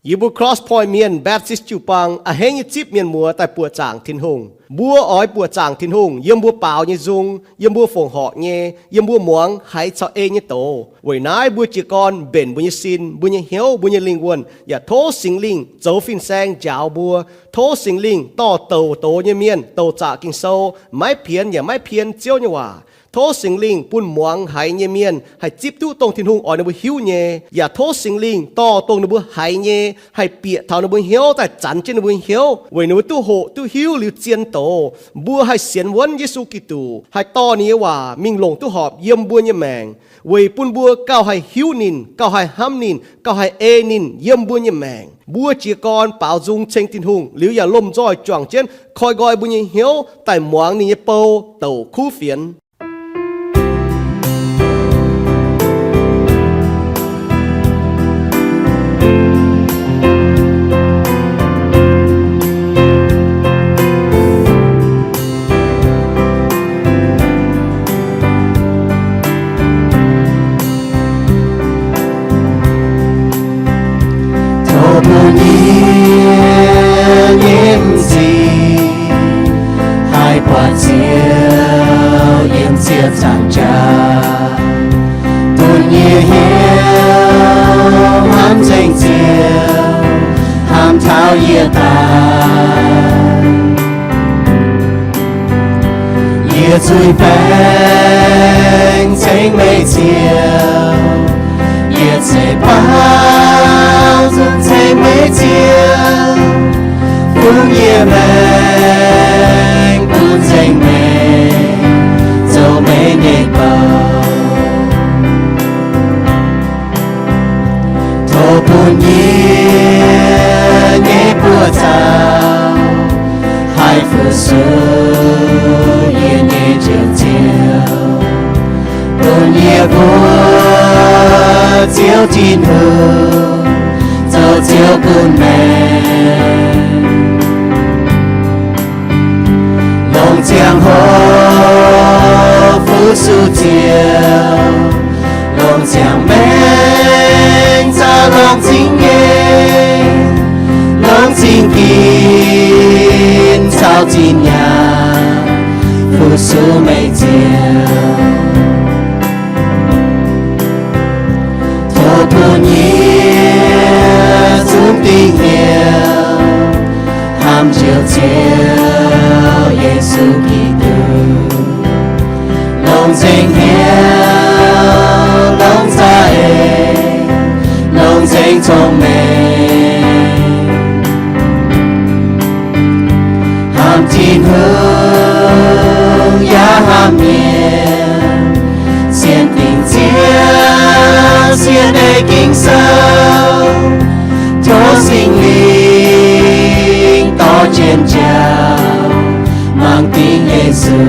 Yie mbuo Cross Point Mienh Baptist jiu-baang a'hneiv nyei zipv mienh muoz daaih buoqc zaangc Tin-Hungh. Mbuo oix buoqc zaangc Tin-Hungh yiem mbuo baaux nyei nzung, yiem mbuo fongc horc nyei, yiem mbuo muangx haiz caux ei nyei doz. Weic naaiv mbuo jiez gorn mbenc mbuo nyei sin, mbuo nyei hnyouv, mbuo nyei lingh wuonh, yaac tov Singx Lingh zoux fin-saeng njaaux mbuo. Tov Singx Lingh dorh douc doz nyei mienh douc zaqc Ging-Sou, maiv pienx yaac maiv pien Ziouv nyei waac. Tov Singx Lingh bun muangx haiz nyei mienh haih zipv duqv dongh Tin-Hungh oix ninh mbuo hiuv nyei, yaac tov Singx Lingh dorh dongh ninh mbuo haiz nyei haih bieqc taux ninh mbuo hnyouv daaih zanx jienv ninh mbuo hnyouv, weic ninh mbuo duqv hoqc duqv hiuv liuz zien doz. Mbuo haih sienx wuonv Yesu Giduc, haih dorh ninh nyei waac mingh longc duqv horpc yiem mbuo nyei maengc, weic bun mbuo gauh haih hiuv ninh, gauh haih hnamv ninh, gauh haih ei ninh yiem mbuo nyei maengc. Mbuo jiez gorn baaux nzung ceng Tin-Hungh liuz yaac lomh nzoih juangc jienv koi nqoi mbuo nyei hnyouv daaih muangx ninh nyei bou douc kuv fienx. Tov bun yie nyei m'zing haih buatc Ziouv yiem ziepc nzaangc jaax, bun yie hiuv hnamv nzengc Ziouv, hnamv taux yie daaih. Yie zuiz-baengc ceng meih Ziouv, yie ceix baaux nzung ceng meih Ziouv, bun yie maengc bun nzengc meih, zoux meih nyei bou. Tov bun yie nyei buoz-zaux haih fu-sux yie nyei Njoux Ziouv, bun yie mbuo Ziouv Tin-Hungh zoux Ziouv bun maengc. Longc ziangh hoc fu-sux Ziouv, longc ziangh maengc caux longc zingh nyei, longc zingh ginc caux zinh nyaanh fu-sux meih Ziouv. Tov bun yie zungv dingc hnyouv hnamv Njoux Ziouv Yesu Giduc, longc nzengc hnyouv, longc za'eix, longc nzengc cong-mengh hnamv Tin-Hungh yaac hnamv mienh, sienx dingc Ziouv, sienx ei Ging-Sou, tov Singx Lingh dorh jienv njaaux mangc dingc Yesu.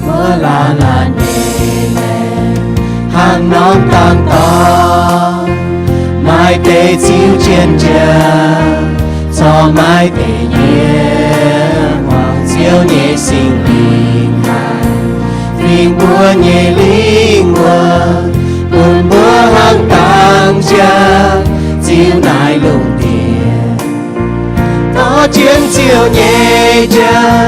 Mbuo laanh laanh nyei maengc hnangv norm dangx dorngx, maaih deix ziux jienv njaaux, corc maaih deix yiem muangx Ziouv nyei Singx Lingh haic. Fingx mbuo nyei lingh wuonh, bun mbuo hnangv dangx jaa ziux naaiv lungh ndiev. Dorh jienv Ziouv nyei jaa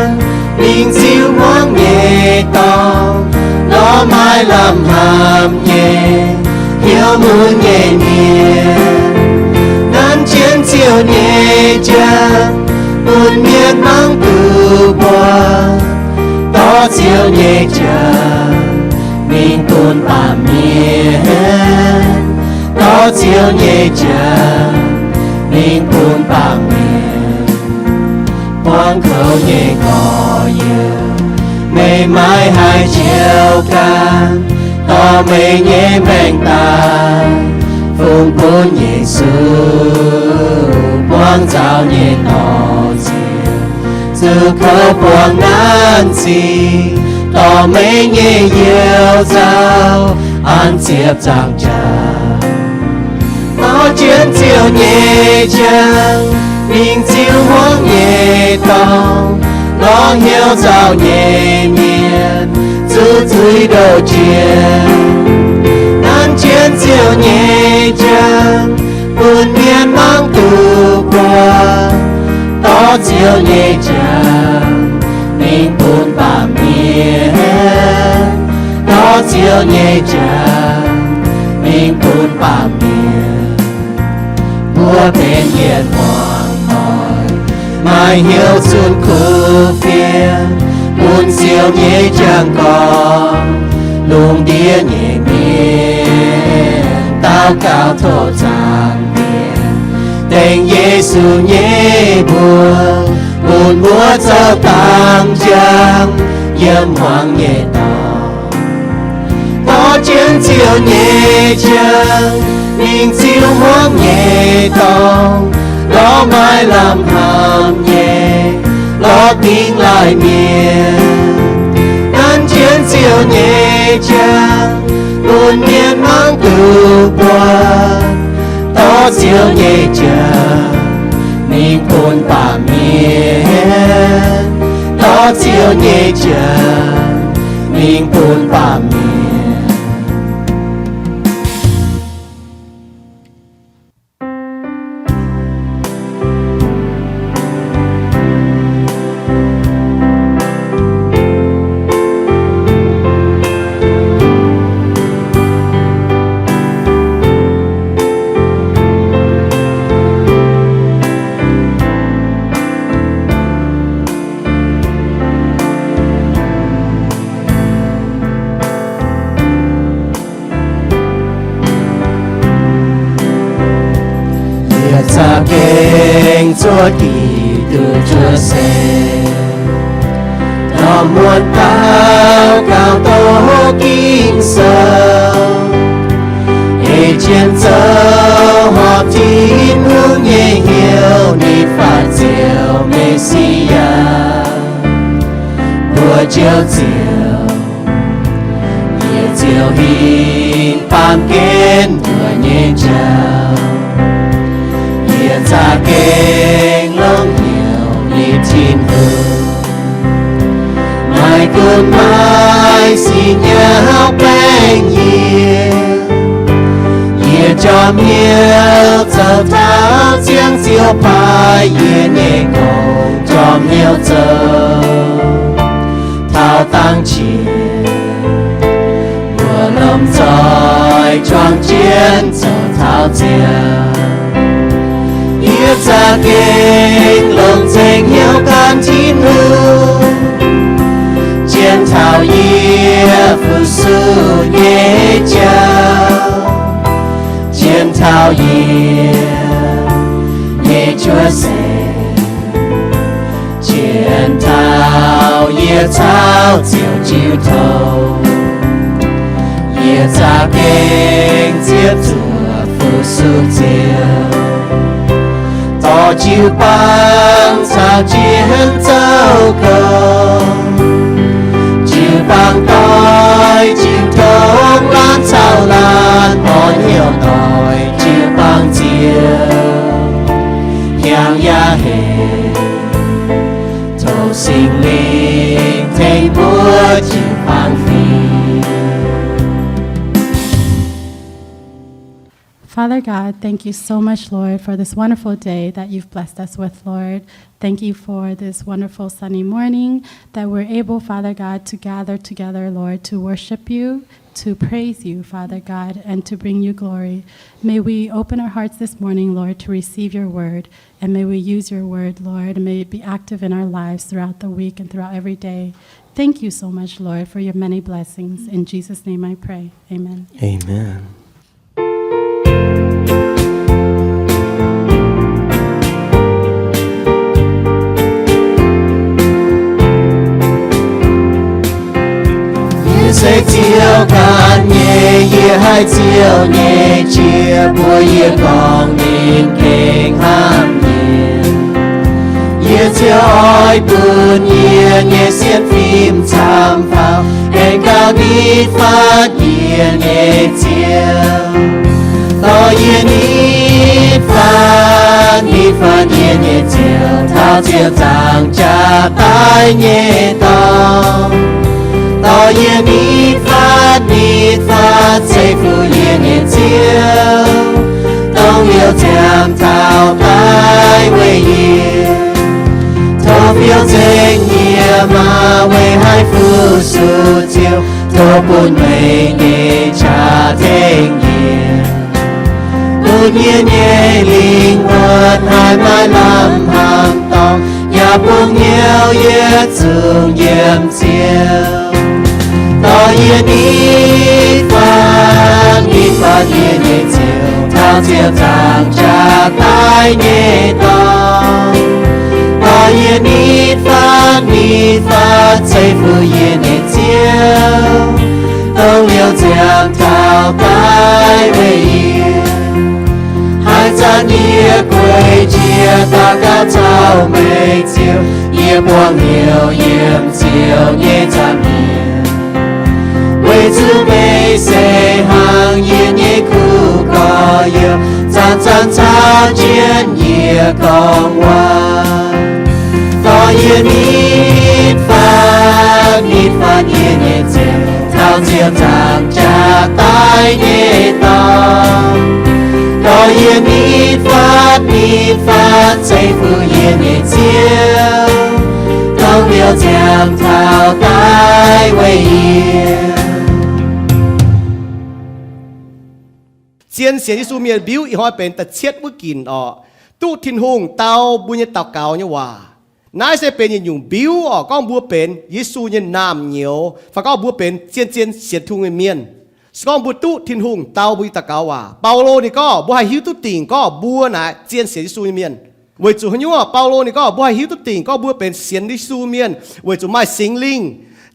mingh ziux hmuangv nyei dorngx, lorz maaih lamh hnamv nyei, hnyouv mun nyei mienh. Nanv jienv Ziouv nyei jaa bun mienh mangc duqv mbuo. Dorh Ziouv nyei jaa mingh bun baamh mienh. Dorh Ziouv nyei jaa mingh bun baamh mienh. Buangv kouv nyei gorx-youz, meih maiv haih njoux ganh, dorh meih nyei maengc daaih fungx bun Yesu. Buangv nzauh nyei dorh Ziouv, zuqc kouv buangh nanv zingh, dorh meih nyei youz nzauh an ziepc nzaangc jaax. Dorh jienv Ziouv nyei ziangh mingh ziux hmuangv nyei dorngx, lorz hnyouv nzauh nyei mienh zuqc zuiz ndoh jiex. Nanv jienv Ziouv nyei ziangh bun mienh mangv duqv buatc. Dorh Ziouv nyei ziangh mingh bun baamh mienh. Dorh Ziouv nyei ziangh mingh bun baamh mienh. Mbuo benx yietc muangx doic, maaih hnyouv zunh kuv fienx, bun Ziouv nyei ziangh gorngv lungh ndiev nyei mienh daux gaux tov zaangc Diex, dengv Yesu nyei mbuox, bun mbuo zoux dangx njang yiem hmuangx nyei dorngx. Dorh jienv Ziouv nyei ziangh mingh ziux hmuangx nyei dorngx, lorz maaih lamh hnamv nyei, lorz dingh laaih mienh. Nanv jienv Ziouv nyei ziangh bun mienh mangv duqv buatc. Dorh Ziouv nyei ziangh mingh bun baamh mienh. Dorh Ziouv nyei ziangh mingh bun baamh mienh. Yietc za'gengh zuov Giduc cuotv seix, ndortv muonc daux gaux doqc Ging-Sou, ei jienv zoux horpc Tin-Hungh nyei hnyouv, ninh faix Ziouv, Me^si^yaa, mbuo Ziouv Ziouv. Yie ziouc hingh baamh gen nduov nyei jauv. Yie za'gengh longc hnyouv nitv Tin-Hungh, maiv gunv maaih sic nyauv baengh yie. Yie jorm hnyouv zoux taux ziangh Ziouv paaiv yie nyei gong, jorm hnyouv zoux taux dangh qiex. Mbuo lomh nzoih juangc jienv zoux taux ziangh. Yie za'gengh longc nzengc hnyouv gan Tin-Hungh, zien taux yie fu-suqv nyei jauv, zien taux yie nyei cuotv seix, zien taux yie caux Ziouv jiu tong. Yie za'gengh ziepc zuoqc fu-suqv Ziouv, dorh jiu-baang caux jienv zoux gong. Jiu-baang doix, jiu-tong laanh caux laanh, orn hnyouv doix jiu-baang Ziouv, hnyangx yaac hec. Tov Singx Lingh tengx mbuo jiu-baang fingx. Father God, thank you so much, Lord, for this wonderful day that you've blessed us with, Lord. Thank you for this wonderful sunny morning that we're able, Father God, to gather together, Lord, to worship you, to praise you, Father God, and to bring you glory. May we open our hearts this morning, Lord, to receive your word, and may we use your word, Lord, and may it be active in our lives throughout the week and throughout every day. Thank you so much, Lord, for your many blessings. In Jesus' name I pray. Amen. Amen. Yie se Ziouv ganh nyei, yie haih Ziouv nyei qiex buo, yie gorngv ninh gengh hnamv yie. Yie Ziouv oix bun yie nyei sienx fim camv faaux, aengx gauh nitv fatv yie nyei Ziouv. Dorh yie nitv fatv, nitv fatv yie nyei Ziouv, taux ziepc nzaangc jaax daaih nyei dorngx. Dorh yie nitv fatv, nitv fatv ceix fuqv yie nyei Ziouv, dongh liouh ziangh taux daaih weic yie. Tov fiou nzengc yie maah, weic haih fu-sux Ziouv. Tov bun meih nyei qaqv tengx yie, bun yie nyei lingh wuonh haih maaih lamh hnaangx dorngx, yaac bun hnyouv yietc zungv yiem Ziouv. Dorh yie nitv fatv, nitv fatv yie nyei Ziouv, taux ziepc nzaangc jaax daaih nyei dorngx. Dorh yie nitv fatv, nitv fatv ceix fuqv yie nyei Ziouv, dongh liouh ziangh taux daaih weic yie. Haaix zanc yie guei jiex daux gaux caux meih Ziouv, yie buangh hnyouv yiem Ziouv nyei nza'hmien. Weic zuqc meih se hlang yie nyei kuv gorx-youz, zanc-zanc caux jienv yie gorngv waac. Dorh yie nitv fatv, nitv fatv yie nyei Ziouv, taux ziepc nzaangc jaax daaih nyei dorngx. Dorh yie nitv fatv, nitv fatv ceix fuqv yie nyei Ziouv, dongh liouh ziangh taux daaih weic yie. Zien sienx Yesu mienh mbiuv ih hnoi benx da'cietv wuov ginc orqc, duqv Tin-Hungh dau mbuo nyei daux gaux nyei waac. Naaiv se benx yietc nyungc mbiuv orqc, gorngv mbuo benx Yesu nyei naamh nyouz, fai gorngv mbuo benx zien-zien sienx Tin-Hungh nyei mienh. Se gorngv mbuo duqv Tin-Hungh dau mbuo nyei daux gaux waac. Baulo ninh gorngv mbuo haih hiuv duqv dingc gorngv mbuo naaic zien sienx Yesu nyei mienh. Weic zuqc haaix nyungc? Baulo ninh gorngv mbuo haih hiuv duqv dingc gorngv mbuo benx sienx Yesu mienh weic zuqc maaih Singx Lingh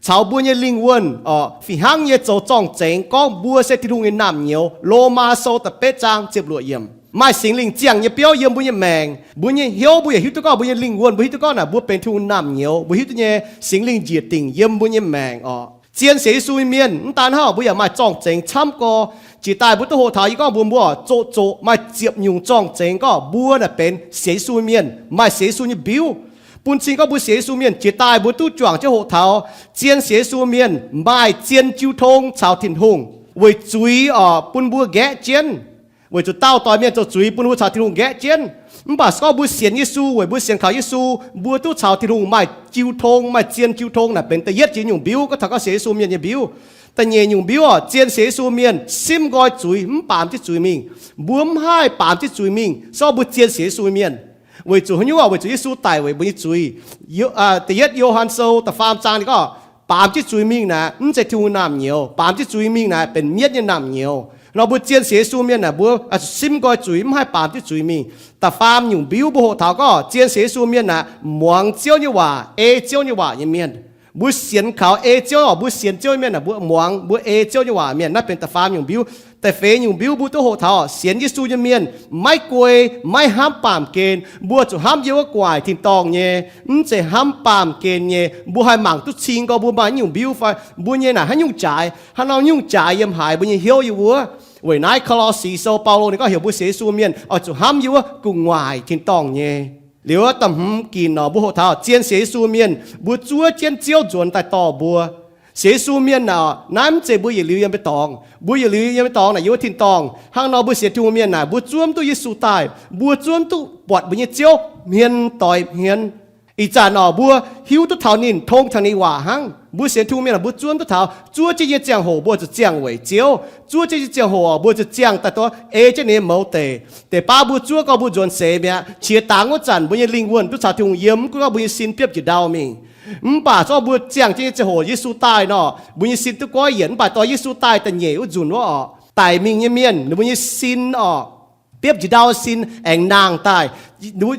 caux mbuo nyei lingh wuonh orqc, fih hnangv nyei zoux zorng-zengx gorngv mbuo se Tin-Hungh nyei naamh nyouz. Lomaa Sou da'betv zaang ziepc luoqc yiemc. Maaih Singx Lingh ziangh nyei biauv yiem mbuo nyei maengc, mbuo nyei hnyouv mbuo yaac hiuv duqv gorngv mbuo nyei lingh wuonh, mbuo hiuv duqv gorngv naaic mbuo benx Tin-Hungh naamh nyouz, mbuo hiuv duqv nyei Singx Lingh njiec dingc yiem mbuo nyei maengc orqc. Zien sienx Yesu nyei mienh mv daan hnangv, mbuo yaac maaih zorng-zengx camv gorx. Jiex daaih mbuo duqv hoqc taux yie gorngv mbuo, mbuo zoqc zoqc maaih ziepc nyungc zorng-zengx gorngv mbuo naaic benx sienx Yesu nyei mienh, maaih sienx Yesu nyei mbiuv. Bun cing gorngv mbuo sienx Yesu mienh, jiex daaih mbuo duqv juangc jienv hoqc taux zien sienx Yesu mienh maaih zien jiu tong caux Tin-Hungh weic zuiz orqc bun mbuo nqaeqv jienv. Weic zuqc daauh doix mienh zoux zuiz bun mbuo caux Tin-Hungh nqaeqv jienv. Mv baac se gorngv mbuo sienx Yesu, weic mbuo sienx kaux Yesu, mbuo duqv caux Tin-Hungh maaih jiu tong, maaih zien jiu tong. Naaic benx da'yietv jiex nyungc mbiuv, gorngv taux gorngv sienx Yesu mienh nyei mbiuv. Da'nyeic nyungc mbiuv orqc, zien sienx Yesu mienh simv nqoi zuiz, mv baamz jienv zuiz mingh. Mbuo mv haih baamz jienv zuiz mingh se gorngv mbuo zien sienx Yesu mienh. Weic zuqc haaix nyungc orqc? Weic zuqc Yesu daic weic mbuo nyei zuiz. Da'yietv Yo^han Sou da'faam zaang ninh gorngv, baamz jienv zuiz mingh naaic mv zeiz Tin-Hungh naamh nyouz. Baamz jienv zuiz mingh naaic benx mienv nyei naamh nyouz. Nor mbuo zien sienx Yesu mienh naaic mbuo simv nqoi zuiz, mv haih baamz jienv zuiz mingh. Da'faam nyungc mbiuv mbuo hoqc taux gorngv zien sienx Yesu mienh naaic muangx Ziouv nyei waac, ei Ziouv nyei waac nyei mienh. Mbuo sienx kaux ei Ziouv orqc, mbuo sienx Ziouv nyei mienh naaic mbuo muangx, mbuo ei Ziouv nyei waac mienh. Naaiv benx da'faam nyungc mbiuv. Da'feix nyungc mbiuv mbuo duqv hoqc taux sienx Yesu nyei mienh maiv guei, maiv hnamv baamh gen. Mbuo zuqc hnamv yiem wuov gu'nguaaic tin-dorngh nyei, mv zeiz hnamv baamh gen nyei. Mbuo haih mangc duqv cing gorx mbuo maaih nyungc mbiuv fai mbuo nyei naaic haaix nyungc jaaix, haaix nor nyungc jaaix yiem haaix mbuo nyei hnyouv yiem wuov. Weic naaiv Ko^lo^si Sou Baulo ninh gorngv heuc mbuo sienx Yesu mienh oix zuqc hnamv yiem wuov gu'nguaaic tin-dorngh nyei. Liuz da'hmz ginc nor mbuo hoqc taux zien sienx Yesu mienh mbuo zuov jienv Ziouv nzuonx daaih dorh mbuo. Sienx Yesu mienh naaic, naaiv mv zeiz mbuo yietc liuz yiem mbuo dorngx. Mbuo yietc liuz yiem mbuo dorngx naaic yiem wuov tin-dorngh. Hnangv nor mbuo sienx Tin-Hungh mienh naaic, mbuo zuov mv duqv Yesu daaih, mbuo zuov mv duqv buatc mbuo nyei Ziouv hmien doix hmien. Ih zanc orqc, mbuo hiuv duqv taux ninh, tong taux ninh waac hnangv. Mbuo sienx Tin-Hungh mienh naaic, mbuo zuov mv duqv taux, zuov jienv nyei ziangh hoc mbuo zuqc ziangh weic Ziouv. Zuov jienv nyei ziangh hoc mbuo zuqc ziangh daaih duqv ei jienv ninh nyei mouz deic. Deix baav mbuo zuov gorx mbuo nzuonx seix mi'aqv. Qiex dangx wuov zanc mbuo nyei lingh wuonh duqv caux Tin-Hungh yiem, mv gunv gorngv mbuo nyei sin biopv njiec ndau mingh. Mv baac zorqv mbuo ziangh jienv nyei ziangh hoc Yesu daaih nor, mbuo nyei sin duqv goiv yienc. Mv baac dorh Yesu daaih da'nyeic wuov nzunc wuov orqc, daic mingh nyei mienh ninh mbuo nyei sin orqc, biopv njiec ndau sin aengx nangh daaih.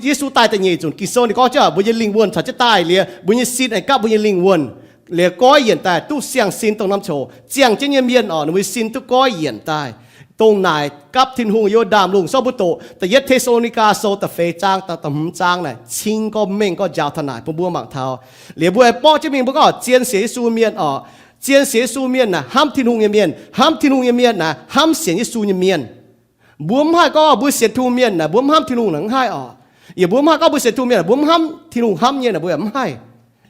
Yesu daaih da'nyeic nzunc Ging-Sou ninh gorngv jienv mbuo nyei lingh wuonh caux jienv daaih liuz, mbuo nyei sin aengx gapv mbuo nyei lingh wuonh, liuz goiv yienc daaih duqv siang-sin dongh norm ziangh hoc ziangh jienv nyei mienh orqc, ninh mbuo nyei sin duqv goiv yienc daaih. dongh naaic gapv Tin-Hungh yiem Ndaamv-Lungh. Sortv mbuo doqc da'yietv Te^saa^lo^ni^gaa Sou da'feix zaang, da'hmz zaang naaic, cing gorqv-mengh gorqv njaaux taux naaic bun mbuo mangc taux. Liuz mbuo aengx borqv jienv mingh mbuo gorngv zien sienx Yesu mienh orqc. Zien sienx Yesu mienh naaic hnamv Tin-Hungh nyei mienh. Hnamv Tin-Hungh nyei mienh naaic hnamv sienx Yesu nyei mienh. Mbuo mv haih gorngv mbuo sienx Tin-Hungh mienh naaic mbuo mv hnamv Tin-Hungh naaic mv haih orqc. Yaac mbuo mv haih gorngv mbuo sienx Tin-Hungh mienh naaic mbuo mv hnamv Tin-Hungh hnamv nyei naaic mbuo yaac mv haih.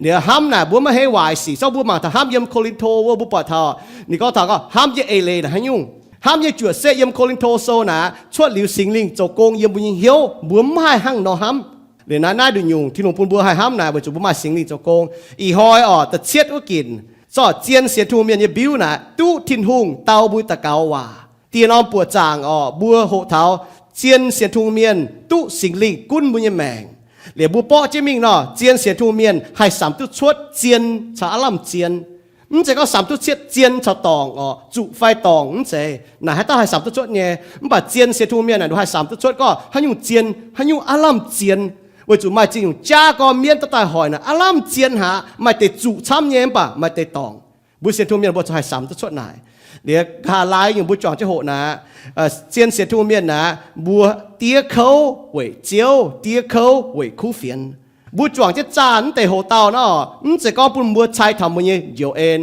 Liuz hnamv naaic mbuo maiv heiv waaic sic. Sortv mbuo mangc taux hnamv yiem Ko^lin^to wuov mbuo buatc taux, ninh gorngv taux gorngv hnamv nyei eix leiz naaic haaix nyungc. Hnamv nyei juoqc se yiem Ko^lin^to Sou naaic cuotv liuz Singx Lingh zoux gong yiem mbuo nyei hnyouv, mbuo mv haih hnangv nor hnamv. Liuz naaiv, naaiv nduqc nyungc Tin-Hungh bun mbuo haih hnamv naaic weic zuqc mbuo maaih Singx Lingh zoux gong. Ih hnoi orqc, da'cietv wuov ginc, zorqv zien sienx Tin-Hungh mienh nyei mbiuv naaic duqv Tin-Hungh dau mbuo daux gaux waac. Dieh norm buoqc zaangc orqc, mbuo hoqc taux zien sienx Tin-Hungh mienh duqv Singx Lingh gunv mbuo nyei maengc. Liuz mbuo borqv jienv mingh nor, zien sienx Tin-Hungh mienh haih samx duqv cuotv zien caux aav lamh zien. Mv zeiz gorngv samx duqv cuotv zien caux dorngc orqc, zuqc fai dorngc mv zeiz. Naaic haaix dauh haih samx duqv cuotv nyei. Mv baac zien sienx Tin-Hungh mienh naaic nduqc haih samx duqv cuotv gorngv haaix nyungc zien, haaix nyungc aav lamh zien. Weic zuqc maaih ziex nyungc jaav gorn mienv daaih daaih hoic naaic aav lamh zien haic, maaih deix zuqc camv nyei mv baac maaih deix dorngc. Mbuo sienx Tin-Hungh mienh mbuo zuqc haih samx duqv cuotv naaic. Liuz nqa'haav laai nyungc mbuo juangc jienv hoqc naaic, zien sienx Tin-Hungh mienh naaic mbuo diev kouv weic Ziouv, diev kouv weic kuv fienx. Mbuo juangc jienv zaah mv deix hoc-dauh nor, mv zeiz gorngv bun mbuo cai taux mbuo nyei njoux en.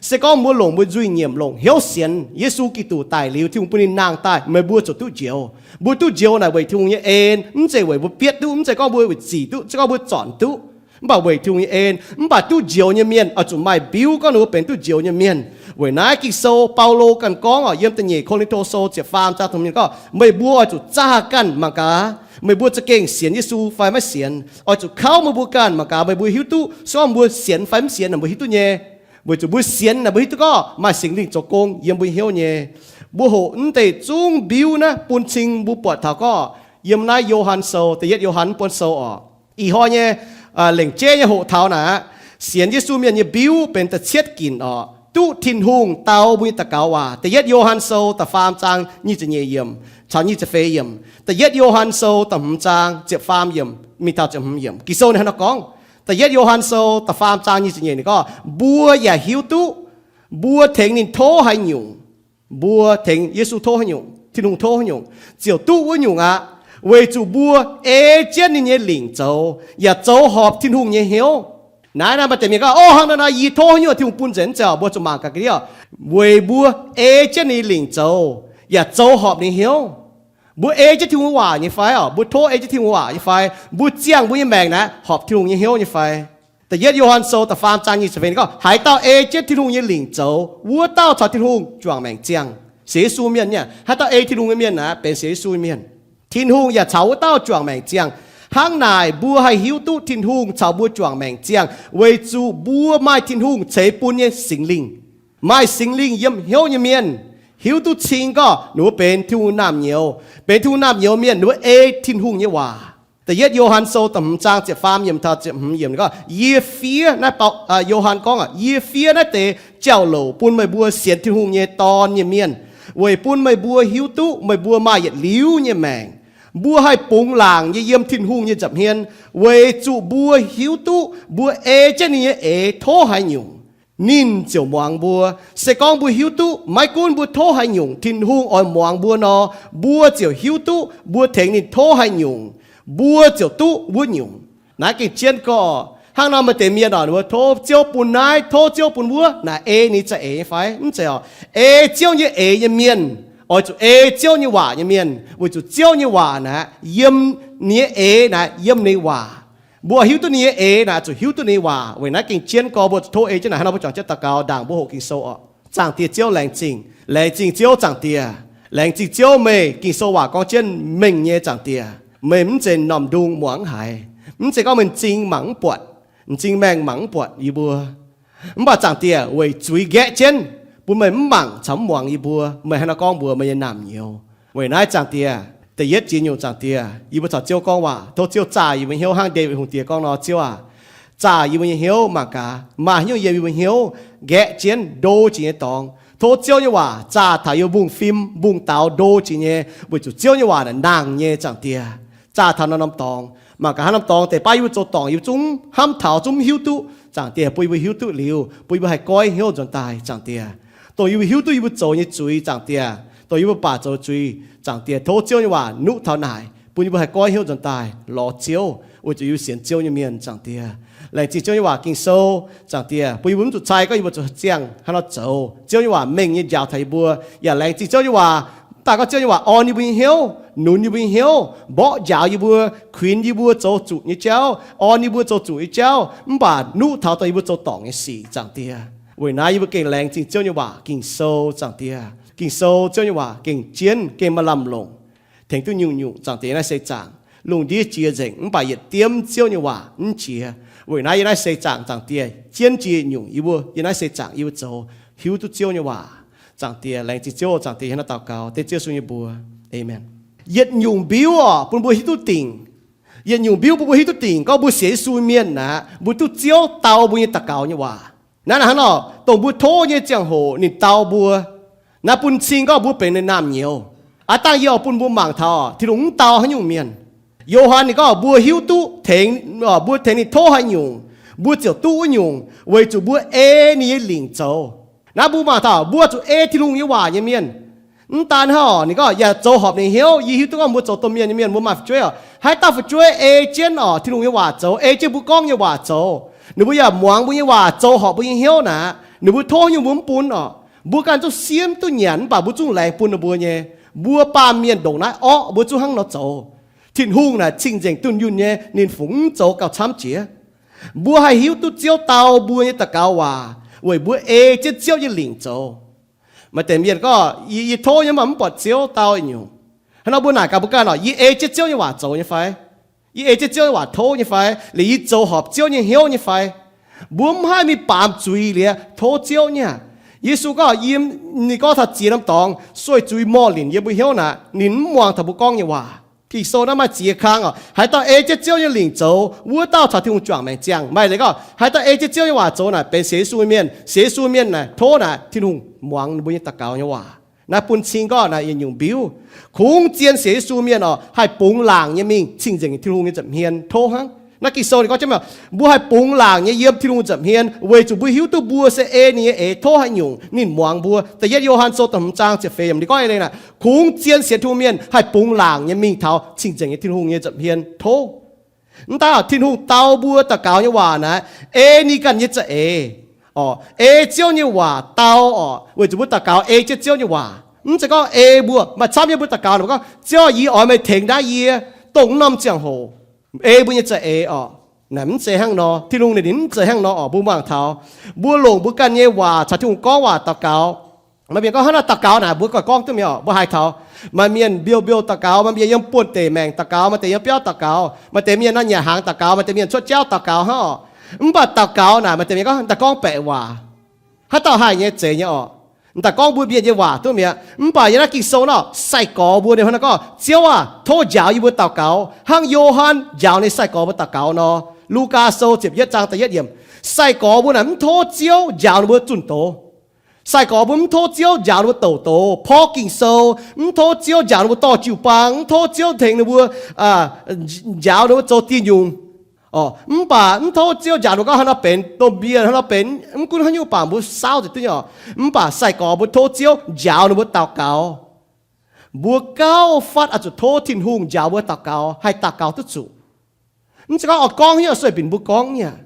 Se gorngv mbuo longc mbuo nzuih nyiemc longc hnyouv sienx Yesu Giduc daic liuz, Tin-Hungh bun ninh nangh daaih, meih mbuo ziouc duqv njoux. Mbuo duqv njoux naaic weic Tin-Hungh nyei en, mv zeiz weic mbuo bietv duqv, mv zeiz gorngv mbuo weic zic duqv, mv zeiz gorngv mbuo zornc duqv, mv baac weic Tin-Hungh nyei en. Mv baac duqv njoux nyei mienh oix zuqc maaih mbiuv gorngv ninh mbuo benx duqv njoux nyei mienh. Weic naaiv Ging-Sou Baulo ganh gorngv orqc, yiem da'nyeic Ko^lin^to Sou ziepc faam zaang da'hmz gorngv, meih mbuo oix zuqc zaah ganh mangc gaax, meih mbuo za'gengh sienx Yesu fai maiv sienx. Oix zuqc kauv meih mbuo ganh mangc gaax, meih mbuo hiuv duqv, se gorngv mbuo sienx fai mv sienx naaic mbuo hiuv duqv nyei. Weic zuqc mbuo sienx naaic mbuo hiuv duqv gorngv maaih Singx Lingh zoux gong yiem mbuo hnyouv nyei. Mbuo hoqc mv deix zungv mbiuv naaiv bun cing mbuo buatc taux gorngv yiem naaiv Yo^han Sou, da'yietv Yo^han buonv sou orqc. Ih hnoi nyei lengc jeiv nyei hoqc taux naaic aqv, sienx Yesu mienh nyei mbiuv benx da'cietv ginc orqc, duqv Tin-Hungh dau mbuo nyei daux gaux waac. Da'yietv Yo^han Sou da'faam zaang nyic ziepc nyeic yiemc caux nyic ziepc feix yiemc. Da'yietv Yo^han Sou da'hmz zaang ziepc faam yiemc mingh taux ziepc hmz yiemc. Ging-Sou ninh hnangv nor gorngv, da'yietv Yo^han Sou da'faam zaang nyic ziepc nyeic ninh gorngv, mbuo yaac hiuv duqv mbuo tengx ninh tov haaix nyungc, mbuo tengx Yesu tov haaix nyungc, Tin-Hungh tov haaix nyungc, ziouc duqv wuov nyungc aqv. Weic zuqc mbuo ei jienv ninh nyei lingc zoux, yaac zoux horpc Tin-Hungh nyei hnyouv. Naaiv naaiv maaih deix mienh gorngv, o, hnangv naaiv nor yie tov haaix nyungc Tin-Hungh bun nzengc, mv zeiz orqc. Mbuo zuqc mangc gaax ga'ndiev, weic mbuo ei jienv ninh lingc zoux, yaac zoux horpc ninh hnyouv. Mbuo ei jienv Tin-Hungh waac nyei fai orqc? Mbuo tov ei jienv Tin-Hungh waac nyei fai? Mbuo ziangh mbuo nyei maengc naaiv horpc Tin-Hungh nyei hnyouv nyei fai? Da'yietv Yo^han Sou da'faam zaang nyic ziepc feix ninh gorngv, haaix dauh ei jienv Tin-Hungh nyei lingc zoux, wuov dauh caux Tin-Hungh juangc maengc ziangh. Sienx Yesu mienh nyei, haaix dauh ei Tin-Hungh nyei mienh naaiv benx sienx Yesu nyei mienh. Tin-Hungh yaac caux wuov dauh juangc maengc ziangh. Hnangv naaic mbuo haih hiuv duqv Tin-Hungh caux mbuo juangc maengc ziangh weic zuqc mbuo maaih Tin-Hungh ceix bun nyei Singx Lingh. Maaih Singx Lingh yiem hnyouv nyei mienh hiuv duqv cing gorngv ninh mbuo benx Tin-Hungh naamh nyouz. Benx Tin-Hungh naamh nyouz mienh ninh mbuo ei Tin-Hungh nyei waac. Da'yietv Yo^han Sou da'hmz zaang ziepc faam yiemc taux ziepc hmz yiemc gorngv, yie fiev naaiv, Yo^han gorngv aqv, yie fiev naaiv deix jauv-louc bun meih mbuo sienx Tin-Hungh nyei Dorn nyei mienh, weic bun meih mbuo hiuv duqv meih mbuo maaih yietc liuz nyei maengc. Mbuo haih bungx laangc nyei yiem Tin-Hungh nyei nza'hmien, weic zuqc mbuo hiuv duqv mbuo ei jienv ninh nyei eix tov haaix nyungc, ninh ziouc muangx mbuo. Se gorngv mbuo hiuv duqv maiv gunv mbuo tov haaix nyungc Tin-Hungh oix muangx mbuo nor, mbuo ziouc hiuv duqv mbuo tengx ninh tov haaix nyungc, mbuo ziouc duqv wuov nyungc. Naaiv gengh jienv gorx. Hnangv nor maaih deix mienh orqc, ninh mbuo tov Ziouv bun naaiv, tov Ziouv bun wuov, naaic ei ninh za'eix nyei fai? Mv zeiz orqc. Ei Ziouv nyei eix nyei mienh oix zuqc ei Ziouv nyei waac nyei mienh, weic zuqc Ziouv nyei waac naaic yiem ninh nyei eix naaic yiem ninh nyei waac. Mbuo hiuv duqv ninh nyei eix naaic zuqc hiuv duqv ninh nyei waac. Weic naaiv gengh jienv gorx mbuo zuqc tov ei jienv naaic. Hnangv nor mbuo juangc jienv daux gaux ndaangc mbuo hoqc Ging-Sou orqc. Zaangc Diex Ziouv, laengz zingh, laengz zingh Ziouv, Zaangc Diex. Laengz zingh Ziouv meih Ging-Sou waac gorngv jienv mengh nyei, Zaangc Diex. Meih mv zeiz m'normh ndung muangx mv haiz. Mv zeiz gorngv meih m'zing mangc mv buatc, m'zing maengh mangc mv buatc yie mbuo. Mv baac Zaangc Diex weic zuiz nqaeqv jienv, bun meih mv mangc caux mv muangx yie mbuo. Meih hnangv nor gorngv mbuox meih nyei naamh nyouz. Weic naaiv Zaangc Diex, da'yietv jiex nyungc, Zaangc Diex, yie mbuo caux Ziouv gorngv waac, tov Ziouv zaah yie mbuo hnyouv hnangv Ndaawitv Hungh Diex gorngv nor, Ziouv aac, zaah yie mbuo nyei hnyouv mangc gaax maaih haaix nyungc yiem yie mbuo hnyouv nqaeqv jienv ndo jiex nyei dorngx. Tov Ziouv nyei waac zaah taux yie mbuo mbungv fim mbungv daux ndo jiex nyei, weic zuqc Ziouv nyei waac naaic nangh nyei, Zaangc Diex. Zaah taux norm-norm dorngx mangc gaax haaix norm dorngx deix baav yie mbuo zoux dorngc yie mbuo zungv hnamv taux zungv mv hiuv duqv, Zaangc Diex, bun yie mbuo hiuv duqv liuz, bun yie mbuo haih goiv hnyouv nzuonx daaih, Zaangc Diex. Dongh yie mbuo hiuv duqv yie mbuo zoux nyei zuiz, Zaangc Diex, dongh yie mbuo baac zoux zuiz. Zaangc Diex, tov Ziouv nyei waac nuqv taux naaic, bun yie mbuo haih goiv hnyouv nzuonx daaih lorz Ziouv, weic zuqc yie mbuo sienx Ziouv nyei mienh. Zaangc Diex, laengz zingh Ziouv nyei waac Ging-Sou. Zaangc Diex, bun yie mbuo mv zuqc cai gorngv yie mbuo zuqc ziangh haaix nor zoux. Ziouv nyei waac mengh nyei njaaux taux yie mbuo, yaac laengz zingh Ziouv nyei waac. Mv daaih gorngv Ziouv nyei waac orn yie mbuo nyei hnyouv, nunz yie mbuo nyei hnyouv, mborqv njaaux yie mbuo, kuinx yie mbuo zoux zuqc nyei jauv, orn yie mbuo zoux zuqc nyei jauv, mv baac nuqv taux dongh yie mbuo zoux dorngc nyei sic. Zaangc Diex, weic naaiv yie mbuo gengh laengz zingh Ziouv nyei waac Ging-Sou. Zaangc Diex, Ging-Sou, Ziouv nyei waac gengh jienv, gengh maaih lamh longc, tengx duqv nyungc-nyungc. Zaangc Diex, naaiv se zaangc lungh ndiev jiex nzengc, mv baac yietc diemv Ziouv nyei waac mv jiex. Weic naaiv yie naaiv se zaangc, Zaangc Diex, jienv jiex nyungc yie mbuo, yie naaiv se zaangc yie mbuo zoux, hiuv duqv Ziouv nyei waac. Zaangc Diex, laengz zingh Ziouv. Zaangc Diex, hnangv naaiv daux gaux dengv Ziouv Yesu nyei mbuox, aamen. Yietc nyungc mbiuv oc, bun mbuo hiuv duqv dingc. Yietc nyungc mbiuv bun mbuo hiuv duqv dingc gorngv mbuo sienx Yesu mienh aqv, mbuo duqv Ziouv dau mbuo nyei daux gaux nyei waac. Naaiv, naaiv hnangv nor, dongh mbuo tov nyei ziangh hoc ninh dau mbuo. Naaiv bun cing gorngv mbuo benx ninh naamh nyouz. Aav dangh yie oix bun mbuo mangc taux Tin-Hungh mv dau haaix nyungc mienh. Yo^han ninh gorngv mbuo hiuv duqv tengx, mbuo tengx ninh tov haaix nyungc, mbuo ziouc duqv wuov nyungc, weic zuqc mbuo ei ninh nyei lingc zoux. Naaiv mbuo mangc taux mbuo zuqc ei Tin-Hungh nyei waac nyei mienh. Mv daan hnangv oc, ninh gorngv yaac zoux horpc ninh hnyouv. Yie hiuv duqv gorngv mbuo zoux domh mienh nyei mienh mbuo maaih fu'jueiv oc. Haaix dauh fu'jueiv ei jienv oc Tin-Hungh nyei waac zoux, ei jienv mbuo gorngv nyei waac zoux, ninh mbuo yaac muangx mbuo nyei waac, zoux horpc mbuo nyei hnyouv naaic, ninh mbuo tov nyungc mbuo mv bun oc. Mbuo ganh zungv siemv duqv nyanc mv baac mbuo zungv laengz bun ninh mbuo nyei. Mbuo baamh mienh ndongc naaiv orqv, mbuo zungv hnangv nor zoux. Tin-Hungh naaic cing-nzengc dunh yunh nyei, ninh fungc mv zoux gauh camv jiex. Mbuo haih hiuv duqv Ziouv dau mbuo nyei daux gaux waac weic mbuo ei jienv Ziouv nyei lingc zoux. Maaih deix mienh gorngv, yie, yie tov nyei mv baac mv buatc Ziouv dau nyungc. Hnangv nor mbuo naaic gaax mbuo ganh oc, yie ei jienv Ziouv nyei waac zoux nyei fai? Yie ei jienv Ziouv nyei waac tov nyei fai? Liuz yie zoux horpc Ziouv nyei hnyouv nyei fai? Mbuo mv haih mingh baamz zuiz liuz tov Ziouv nyei aqv. Yesu gorngv yiem, ninh gorngv taux ziex norm dorngx sueih zuiz morh linc yiem mbuo hnyouv naaic, ninh mv muangx taux mbuo gorngv nyei waac. Ging-Sou naaiv maaih ziex kang oc. Haaix dauh ei jienv Ziouv nyei lingc zoux, wuov dauh caux Tin-Hungh juangc maengc ziangh. Maaih leiz gorngv haaix dauh ei jienv Ziouv nyei waac zoux naaic benx sienx Yesu mienh. Sienx Yesu mienh naaic tov naaic Tin-Hungh muangx ninh mbuo nyei daux gaux nyei waac. Naaiv bun cing gorngv naaic yietc nyungc mbiuv. Kungx zien sienx Yesu mienh oc haih bungx laangc nyei mingh cing-nzengc Tin-Hungh nyei nza'hmien tov hnangv. Naaiv Ging-Sou ninh gorngv jienv mbuo haih bungx laangc nyei yiem Tin-Hungh nza'hmien weic zuqc mbuo hiuv duqv mbuo se ei ninh nyei eix tov haaix nyungc ninh muangx mbuo. Da'yietv Yo^han Sou da'hmz zaang ziepc feix yiemc ninh gorngv eix leiz naaic, kungx zien sienx Tin-Hungh mienh haih bungx laangc nyei mingh taux cing-nzengc nyei Tin-Hungh nyei nza'hmien tov. Mv daan Tin-Hungh dau mbuo daux gaux nyei waac naaic, ei ninh ganh nyei za'eix oc, ei Ziouv nyei waac dau oc, weic zuqc mbuo daux gaux ei jienv Ziouv nyei waac. Mv zeiz gorngv ei mbuo maaih camv nyei mbuo daux gaux naaic gorngv, Ziouv, yie oix meih tengx naaiv yie dongh wuov norm ziangh hoc, ei mbuo nyei za'eix oc. Naaic mv zeiz hnangv nor. Tin-Hungh ninh mv zeiz hnangv nor oc. Mbuo mangc taux mbuo longc mbuo ganh nyei waac caux Tin-Hungh gorngv waac daux gaux. Maaih mienh gorngv, hnangv naaiv daux gaux naaic mbuo ganh gorngv duqv mingh oc. Mbuo haiz taux maaih mienh mbiouh mbiouh daux gaux, maaih mienh yiem buonh deic maengc daux gaux, maaih deix yiem biauv daux gaux, maaih deix mienh naaiv nyanc hnaangx daux gaux, maaih deix mienh cuotv jauv daux gaux hnangv oc. Mv baac daux gaux naaic maaih deix mienh gorngv, daaih gorngv baeqc waac. Haaix dauh haih nyei, zeiz nyei oc. Daaih gorngv mbuo mienh nyei waac duqv mi'aqv. Mv baac yiem naaiv Ging-Sou nor, sai-gorx mbuo ninh hnangv naaiv gorngv, Ziouv aah! Tov njaaux yie mbuo daux gaux hnangv Yo^han njaaux ninh sai-gorx mbuo daux gaux nor. Lugaa Sou ziepc yietv zaang da'yietv yiemc. Sai-gorx mbuo naaic mv tov Ziouv njaaux ninh mbuo zunh doz. Sai-gorx mbuo mv tov Ziouv njaaux ninh mbuo douc doz, porv Ging-Sou, mv tov Ziouv njaaux ninh mbuo dorh jiu-baang, mv tov Ziouv tengx ninh mbuo, njaaux ninh mbuo zoux diuh nyungc. Mv baac mv tov Ziouv njaaux ninh mbuo gorngv hnangv nor benx domh mienh, hnangv nor benx mv gunv haaix nyungc baac mbuo saauv nzengc duqv nyei oc. Mv baac sai-gorx mbuo tov Ziouv njaaux ninh mbuo daux gaux. Mbuo gauh fatv oix zuqc tov Tin-Hungh njaaux mbuo daux gaux, haih daux gaux duqv zuqc. Mv zeiz gorngv oix gorngv haaix nyungc sueih binc mbuo gorngv nyei aqv.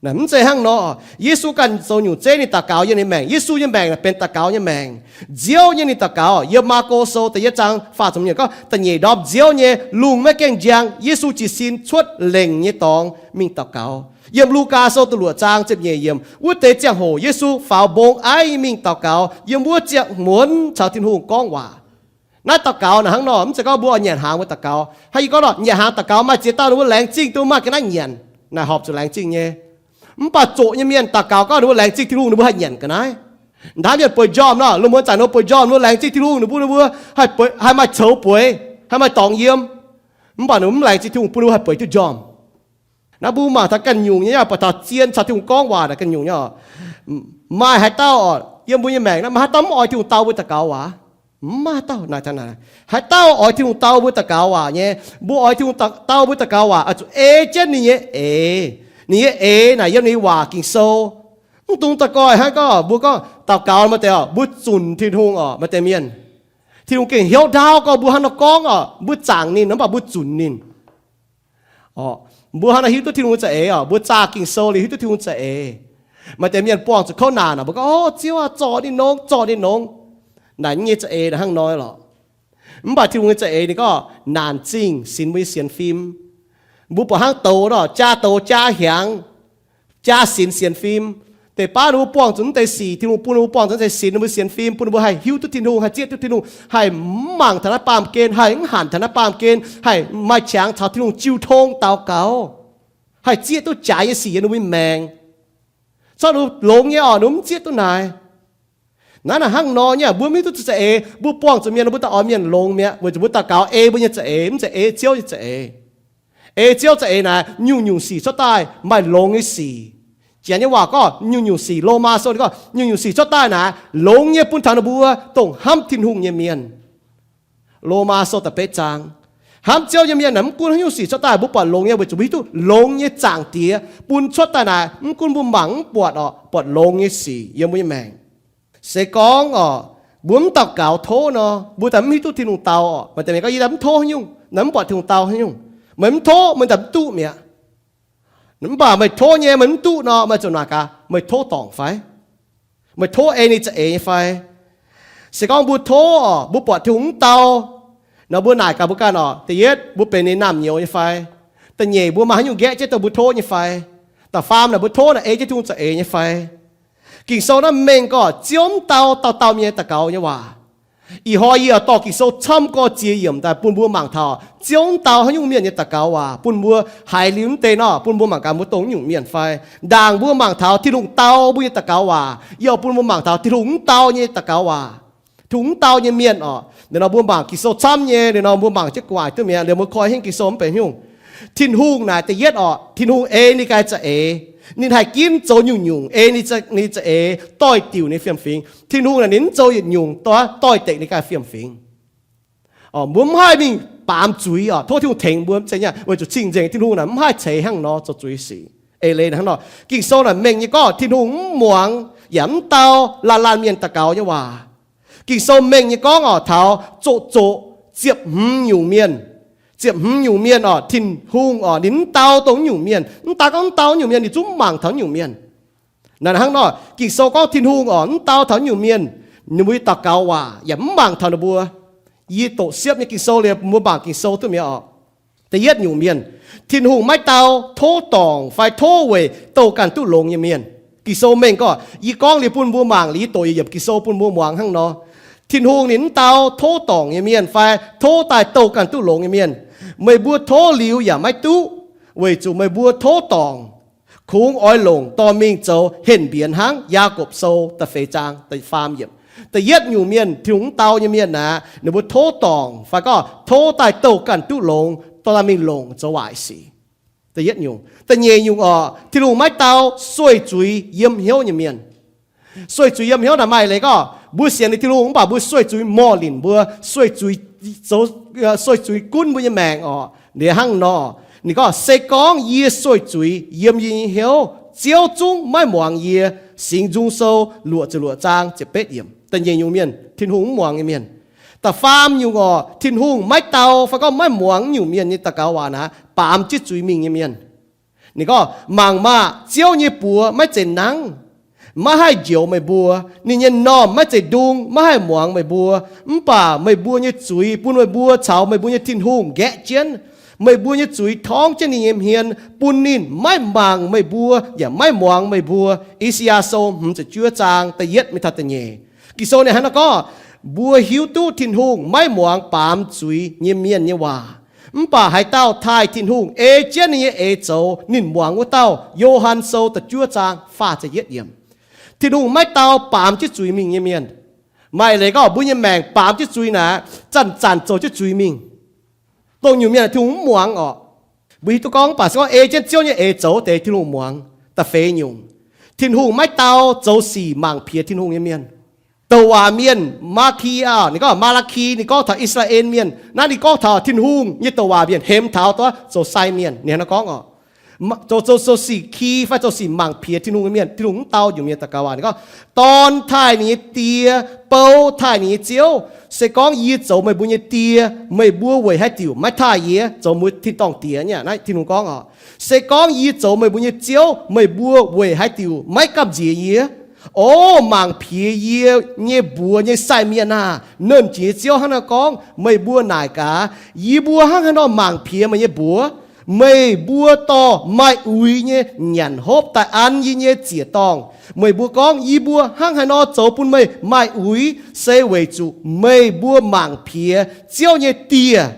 Mv zeiz hnangv nor. Yesu ganh zoux nyungc zeiv ninh daux gaux yiem ninh maengc. Yesu nyei maengc benx daux gaux nyei maengc. Nziouv nyei ninh daux gaux. Yiem Maako Sou da'yietv zaang faah ziepc nyeic gorngv, da'nyeic ndorm nziouv nyei lungh maiv gaengh njang, Yesu jiez sin cuotv lengc nyei dorngx mingh daux gaux. Yiem Lugaa Sou da'luoqc zaang ziepc nyeic yiemc, wuov deix ziangh hoc Yesu faaux mbong aiv mingh daux gaux yiem wuov ziangh muonz caux Tin-Hungh gorngv waac. Naaiv daux gaux naaic hnangv nor, mv zeiz gorngv mbuo oix nyanc hnaangx mbuo daux gaux. Hnangv yie gorngv nor, nyanc hnaangx daux gaux maaih ziex dauh ninh mbuo laengz zingh duqv maaih ga'naaiv nyanc, naaic horpc zuqc laengz zingh nyei. Mv baac zoqc nyei mienh daux gaux gorngv ninh mbuo laengz zingh Tin-Hungh ninh mbuo haih nyanc ga'naaiv. Ndaamv mienh bueix njormh nor, lungh muonz zanc ninh mbuo bueix njormh ninh mbuo laengz zingh Tin-Hungh ninh mbuo, ninh mbuo haih maaih coux bueix, haih maaih dorngx yiem. Mv baac ninh mbuo mv laengz zingh Tin-Hungh bun ninh mbuo haih bueix duqv njormh. Naaiv mbuo mangc taux ganh nyungc nyei, mv baac taux zien caux Tin-Hungh gorngv waac naaic ganh nyungc nyei oc. Maaih haaix dauh oc, yiem mbuo nyei maengc naaiv maaih haaix dauh mv oix Tin-Hungh dau mbuo daux gaux waac? Mv maaih dauh naaic. Haaix dauh oix Tin-Hungh dau mbuo daux gaux waac nyei? Mbuo oix Tin-Hungh dau mbuo daux gaux waac oix zuqc ei jienv ninh nyei eix. Ninh nyei eix naaic yiem ninh nyei waac Ging-Sou. Mv dungx daaih goih hnangv gorngv mbuo gorngv daux gaux maaih deix oc, mbuo zunc Tin-Hungh oc, maaih deix mienh Tin-Hungh gengh hnyouv ndaauv gorngv mbuo hnangv nor gorngv oc, mbuo zaangc ninh, mv baac mbuo zunc ninh. Mbuo hnangv nor hiuv duqv Tin-Hungh nyei za'eix oc, mbuo zaah Ging-Sou liuz hiuv duqv Tin-Hungh za'eix. Maaih deix mienh buangh zuqc kouv naanc oc, mbuo gorngv, O Ziouv aah, zorc ninh longx, zorc ninh longx. Naaic nyei za'eix naaic hnangv nor lorqc. Mv baac Tin-Hungh nyei za'eix ninh gorngv naanc zingh sinx mbuo nyei sienx fim. Mbuo buatc hnangv douz nor, jaa douz jaa hiaangx, jaa sinx sienx fim. Deix baav ninh mbuo buangh zuqc mv deix sic, Tin-Hungh bun ninh mbuo buangh zuqc mv deix sinx ninh mbuo sienx fim, bun ninh mbuo haih hiuv duqv Tin-Hungh, haih zieqv duqv Tin-Hungh, haih mv mangc taux naaiv baamh gen, haih mv hanc taux naaiv baamh gen, haih maaih qangx caux Tin-Hungh jiu tong daux gaux, haih zieqv duqv jaaix nyei sic yiem ninh mbuo nyei maengc. Cuotv ninh mbuo longx nyei oc, ninh mbuo mv zieqv duqv naaic. Naaiv naaic hnangv nor nyei, mbuo mv hiuv duqv za'eix, mbuo buangh zuqc mienh, mbuo daaih oix mienh longx mi'aqv, weic zuqc mbuo daux gaux ei mbuo nyei za'eix, mv zeiz ei Ziouv nyei za'eix. Ei Ziouv za'eix naaic, nyungc-nyungc sic cuotv daaih maaih longx nyei sic. Janx nyei waac gorngv nyungc-nyungc sic, Lomaa Sou ninh gorngv nyungc-nyungc sic cuotv daaih naaic, longx nyei bun taux ninh mbuo dongh hnamv Tin-Hungh nyei mienh. Lomaa Sou da'betv zaang. Hnamv Ziouv nyei mienh naaic, mv gunv haaix nyungc sic cuotv daaih mbuo buatc longx nyei, weic zuqc mbuo hiuv duqv longx nyei Zaangc Diex bun cuotv daaih naaic, mv gunv mbuo mangc mv buatc orqc, buatc longx nyei sic yiem mbuo nyei maengc. Se gorngv orqc, mbuo mv daux gaux tov nor, mbuo daaih mv hiuv duqv Tin-Hungh dau orqc. Maaih deix mienh gorngv, Yie daaih mv tov haaix nyungc, naaiv mv buatc Tin-Hungh dau haaix nyungc. Meih mv tov, meih daaih mv duqv mi'aqv. Mv baac meih tov nyei, meih mv duqv nor, meih zuqc naaic gaax, meih tov dorngc fai? Meih tov ei ninh za'eix nyei fai? Se gorngv mbuo tov orqc, mbuo buatc Tin-Hungh mv dau nor, mbuo naaic gaax mbuo ganh orqc, da'yietv, mbuo benx ninh naamh nyouz nyei fai? Da'nyeic, mbuo maaih haaix nyungc nqaeqv jienv dongh mbuo tov nyei fai? Da'faam naaic, mbuo tov naaic ei jienv Tin-Hungh za'eix nyei fai? Ging-Sou naaiv mengh gorngv Ziouv mv dau dauh dauh mienh nyei daux gaux nyei waac. Ih hnoi yie oix dorh Ging-Sou camv gorx ziex yiemc daaih bun mbuo mangc taux Ziouv mv dau haaix nyungc mienh nyei daux gaux waac, bun mbuo haiz liuz mv deix nor, bun mbuo mangc gaax mbuo dongh nyungc mienh fai. Ndaangc mbuo mangc taux Tin-Hungh dau mbuo nyei daux gaux waac, yie oix bun mbuo mangc taux Tin-Hungh mv dau nyei daux gaux waac. Tin-Hungh mv dau nyei mienh orqc, liuz nor mbuo mangc Ging-Sou camv nyei, liuz nor mbuo mangc jienv gu'nguaaic duqv mi'aqv, liuz mbuo koi henv Ging-Sou mv benx haaix nyungc. Tin-Hungh naaic da'yietv orqc, Tin-Hungh ei ninh ganh za'eix. Ninh haih ginv zoux nyungc-nyungc ei ninh za'eix doix-diuc ninh fiem-fingx. Tin-Hungh naaic ninh mv zoux yietc nyungc doix-dekc ninh ganh fiem-fingx. Mbuo mv haih mingh baamz zuiz orqc, tov Tin-Hungh tengx mbuo, mv zeiz nyei, weic zuqc cing-nzengc Tin-Hungh naaic mv haih ceix hnangv nor zoux zuiz sic. Eix leiz hnangv nor, Ging-Sou naaic mengh nyei gorngv Tin-Hungh mv muangx yaac mv dau laanh laanh mienh daux gaux nyei waac. Ging-Sou mengh nyei gorngv orqc, taux zoqc zoqc ziepc hmz nyungc mienh. Ziepc hmz nyungc mienh orqc, Tin-Hungh orqc, ninh mv dau dongh nyungc mienh. Mv daaih gorngv mv dau nyungc mienh, ninh zungv mv mangc taux nyungc mienh. Naaic hnangv nor, Ging-Sou gorngv Tin-Hungh orqc, mv dau taux nyungc mienh, ninh mbuo nyei daux gaux waac yaac mv mangc taux ninh mbuo. Yie doqc siepv nyei Ging-Sou liuz mbuo mangc Ging-Sou duqv mi'aqv orqc. Da'yietv nyungc mienh, Tin-Hungh maiv dau tov dorngc fai tov weic douh ganh duqv longx nyei mienh. Ging-Sou mengh gorngv, yie gorngv liuz bun mbuo mangc liuz, yie doqc yietc yiemc Ging-Sou bun mbuo muangx hnangv nor. Tin-Hungh ninh mv dau tov dorngc nyei mienh fai tov daaih douh ganh duqv longx nyei mienh. Meih mbuo tov liuz yaac maiv duqv, weic zuqc meih mbuo tov dorngc kungx oix longc dorh mingh zoux henh-mbienx hnangv. Yaagorpc Sou da'feix zaang da'faam yiemc. Da'yietv nyungc mienh, Tin-Hungh mv dau nyei mienh aeqv, ninh mbuo tov dorngc fai gorngv tov daaih douh ganh duqv longx, dorh daaih mingh longc zoux waaic sic. Da'yietv nyungc. Da'nyeic nyungc orqc, Tin-Hungh maiv dau sueih zuiz yiem hnyouv nyei mienh. Sueih zuiz yiem hnyouv naaic maaih leiz gorngv mbuo sienx liuz Tin-Hungh mv baac mbuo sueih zuiz morh linc mbuo, sueih zuiz zoux, sueih zuiz gunv mbuo nyei maengc orqc. Liuz hnangv nor, ninh gorngv, Se gorngv yie sueih zuiz yiem yie nyei hnyouv, Ziouv zungv maiv muangx yie. Singx Nzung Sou luoqc ziepc luoqc zaang ziepc betv yiemc. Da'nyeic nyungc mienh, Tin-Hungh mv muangx nyei mienh. Da'faam nyungc orqc, Tin-Hungh maiv dau fai gorngv maiv muangx nyungc mienh nyei daux gaux waac naaic, baamz jienv zuiz mingh nyei mienh. Ninh gorngv, Mangc maah! Ziouv nyei buoz maiv zeiz nangv, maiv haih njoux meih mbuo. Ninh nyei m'normh maiv zeiz ndung, maiv haih muangx meih mbuo. Mv baac meih mbuo nyei zuiz bun meih mbuo caux meih mbuo nyei Tin-Hungh nqaeqv jienv. Meih mbuo nyei zuiz torngv jienv ninh nyei hmien, bun ninh maiv mangc meih mbuo yaac maiv muangx meih mbuo. I^saa^yaa Sou hmz ziepc juov zaang da'yietv mingh taux da'nyeic. Ging-Sou ninh hnangv naaiv gorngv, mbuo hiuv duqv Tin-Hungh maiv muangx baamz zuiz nyei mienh nyei waac. Mv baac haaix dauh taaih Tin-Hungh ei jienv ninh nyei eix zoux, ninh muangx wuov dauh. Yo^han Sou da'juov zaang faah ziepc yietv yiemc. Tin-Hungh maiv dau baamz jienv zuiz mingh nyei mienh. Maaih leiz gorngv mbuo nyei maengc baamz jienv zuiz naaic, zanc-zanc zoux jienv zuiz mingh. Dongh nyungc mienh Tin-Hungh mv muangx orqc. Mbuo hiuv duqv gorngv, mv baac se gorngv ei jienv Ziouv nyei eix zoux wuov deix Tin-Hungh muangx. Da'feix nyungc, Tin-Hungh maiv dau zoux sic mangc piex Tin-Hungh nyei mienh. Douc waac mienh, Maa^ki aah, ninh gorngv, Maa^laa^ki, ninh gorngv taux I^saa^laa^en Mienh. Naaiv ninh gorngv taux Tin-Hungh nyei douc waac mienh hemx taux duqv zoux sai mienh. Ninh hnangv naaiv gorngv orqc. zoux, zoux, zoux sic ki fai zoux sic mangc piex Tin-Hungh nyei mienh, Tin-Hungh mv dau nyungc mienh daux gaux waac. Ninh gorngv, Dorn taaih ninh nyei die, bou taaih ninh nyei ziouv. Se gorngv yie zoux meih mbuo nyei die, meih mbuo weic haaix diuc maiv taaih yie? Zoux mbuo tin-dorngh diex nyei. Naaiv Tin-Hungh gorngv oc. Se gorngv yie zoux meih mbuo nyei ziouv, meih mbuo weic haaix diuc maiv gamh nziex yie? O mangc piex yie nyei mbuox nyei sai mienh aah! Nernh Jiex nyei Ziouv hnangv naaiv gorngv. Meih mbuo naaic gaax, Yie mbuo hnangv haaix nor mangc piex meih nyei mbuox? Meih mbuo dorh maaih uix nyei nyanc hopv daaih an yie nyei ziec-dorngh. Meih mbuo gorngv, Yie mbuo hnangv haaix nor zoux bun meih maaih uix? Se weic zuqc meih mbuo mangc piex Ziouv nyei dieh.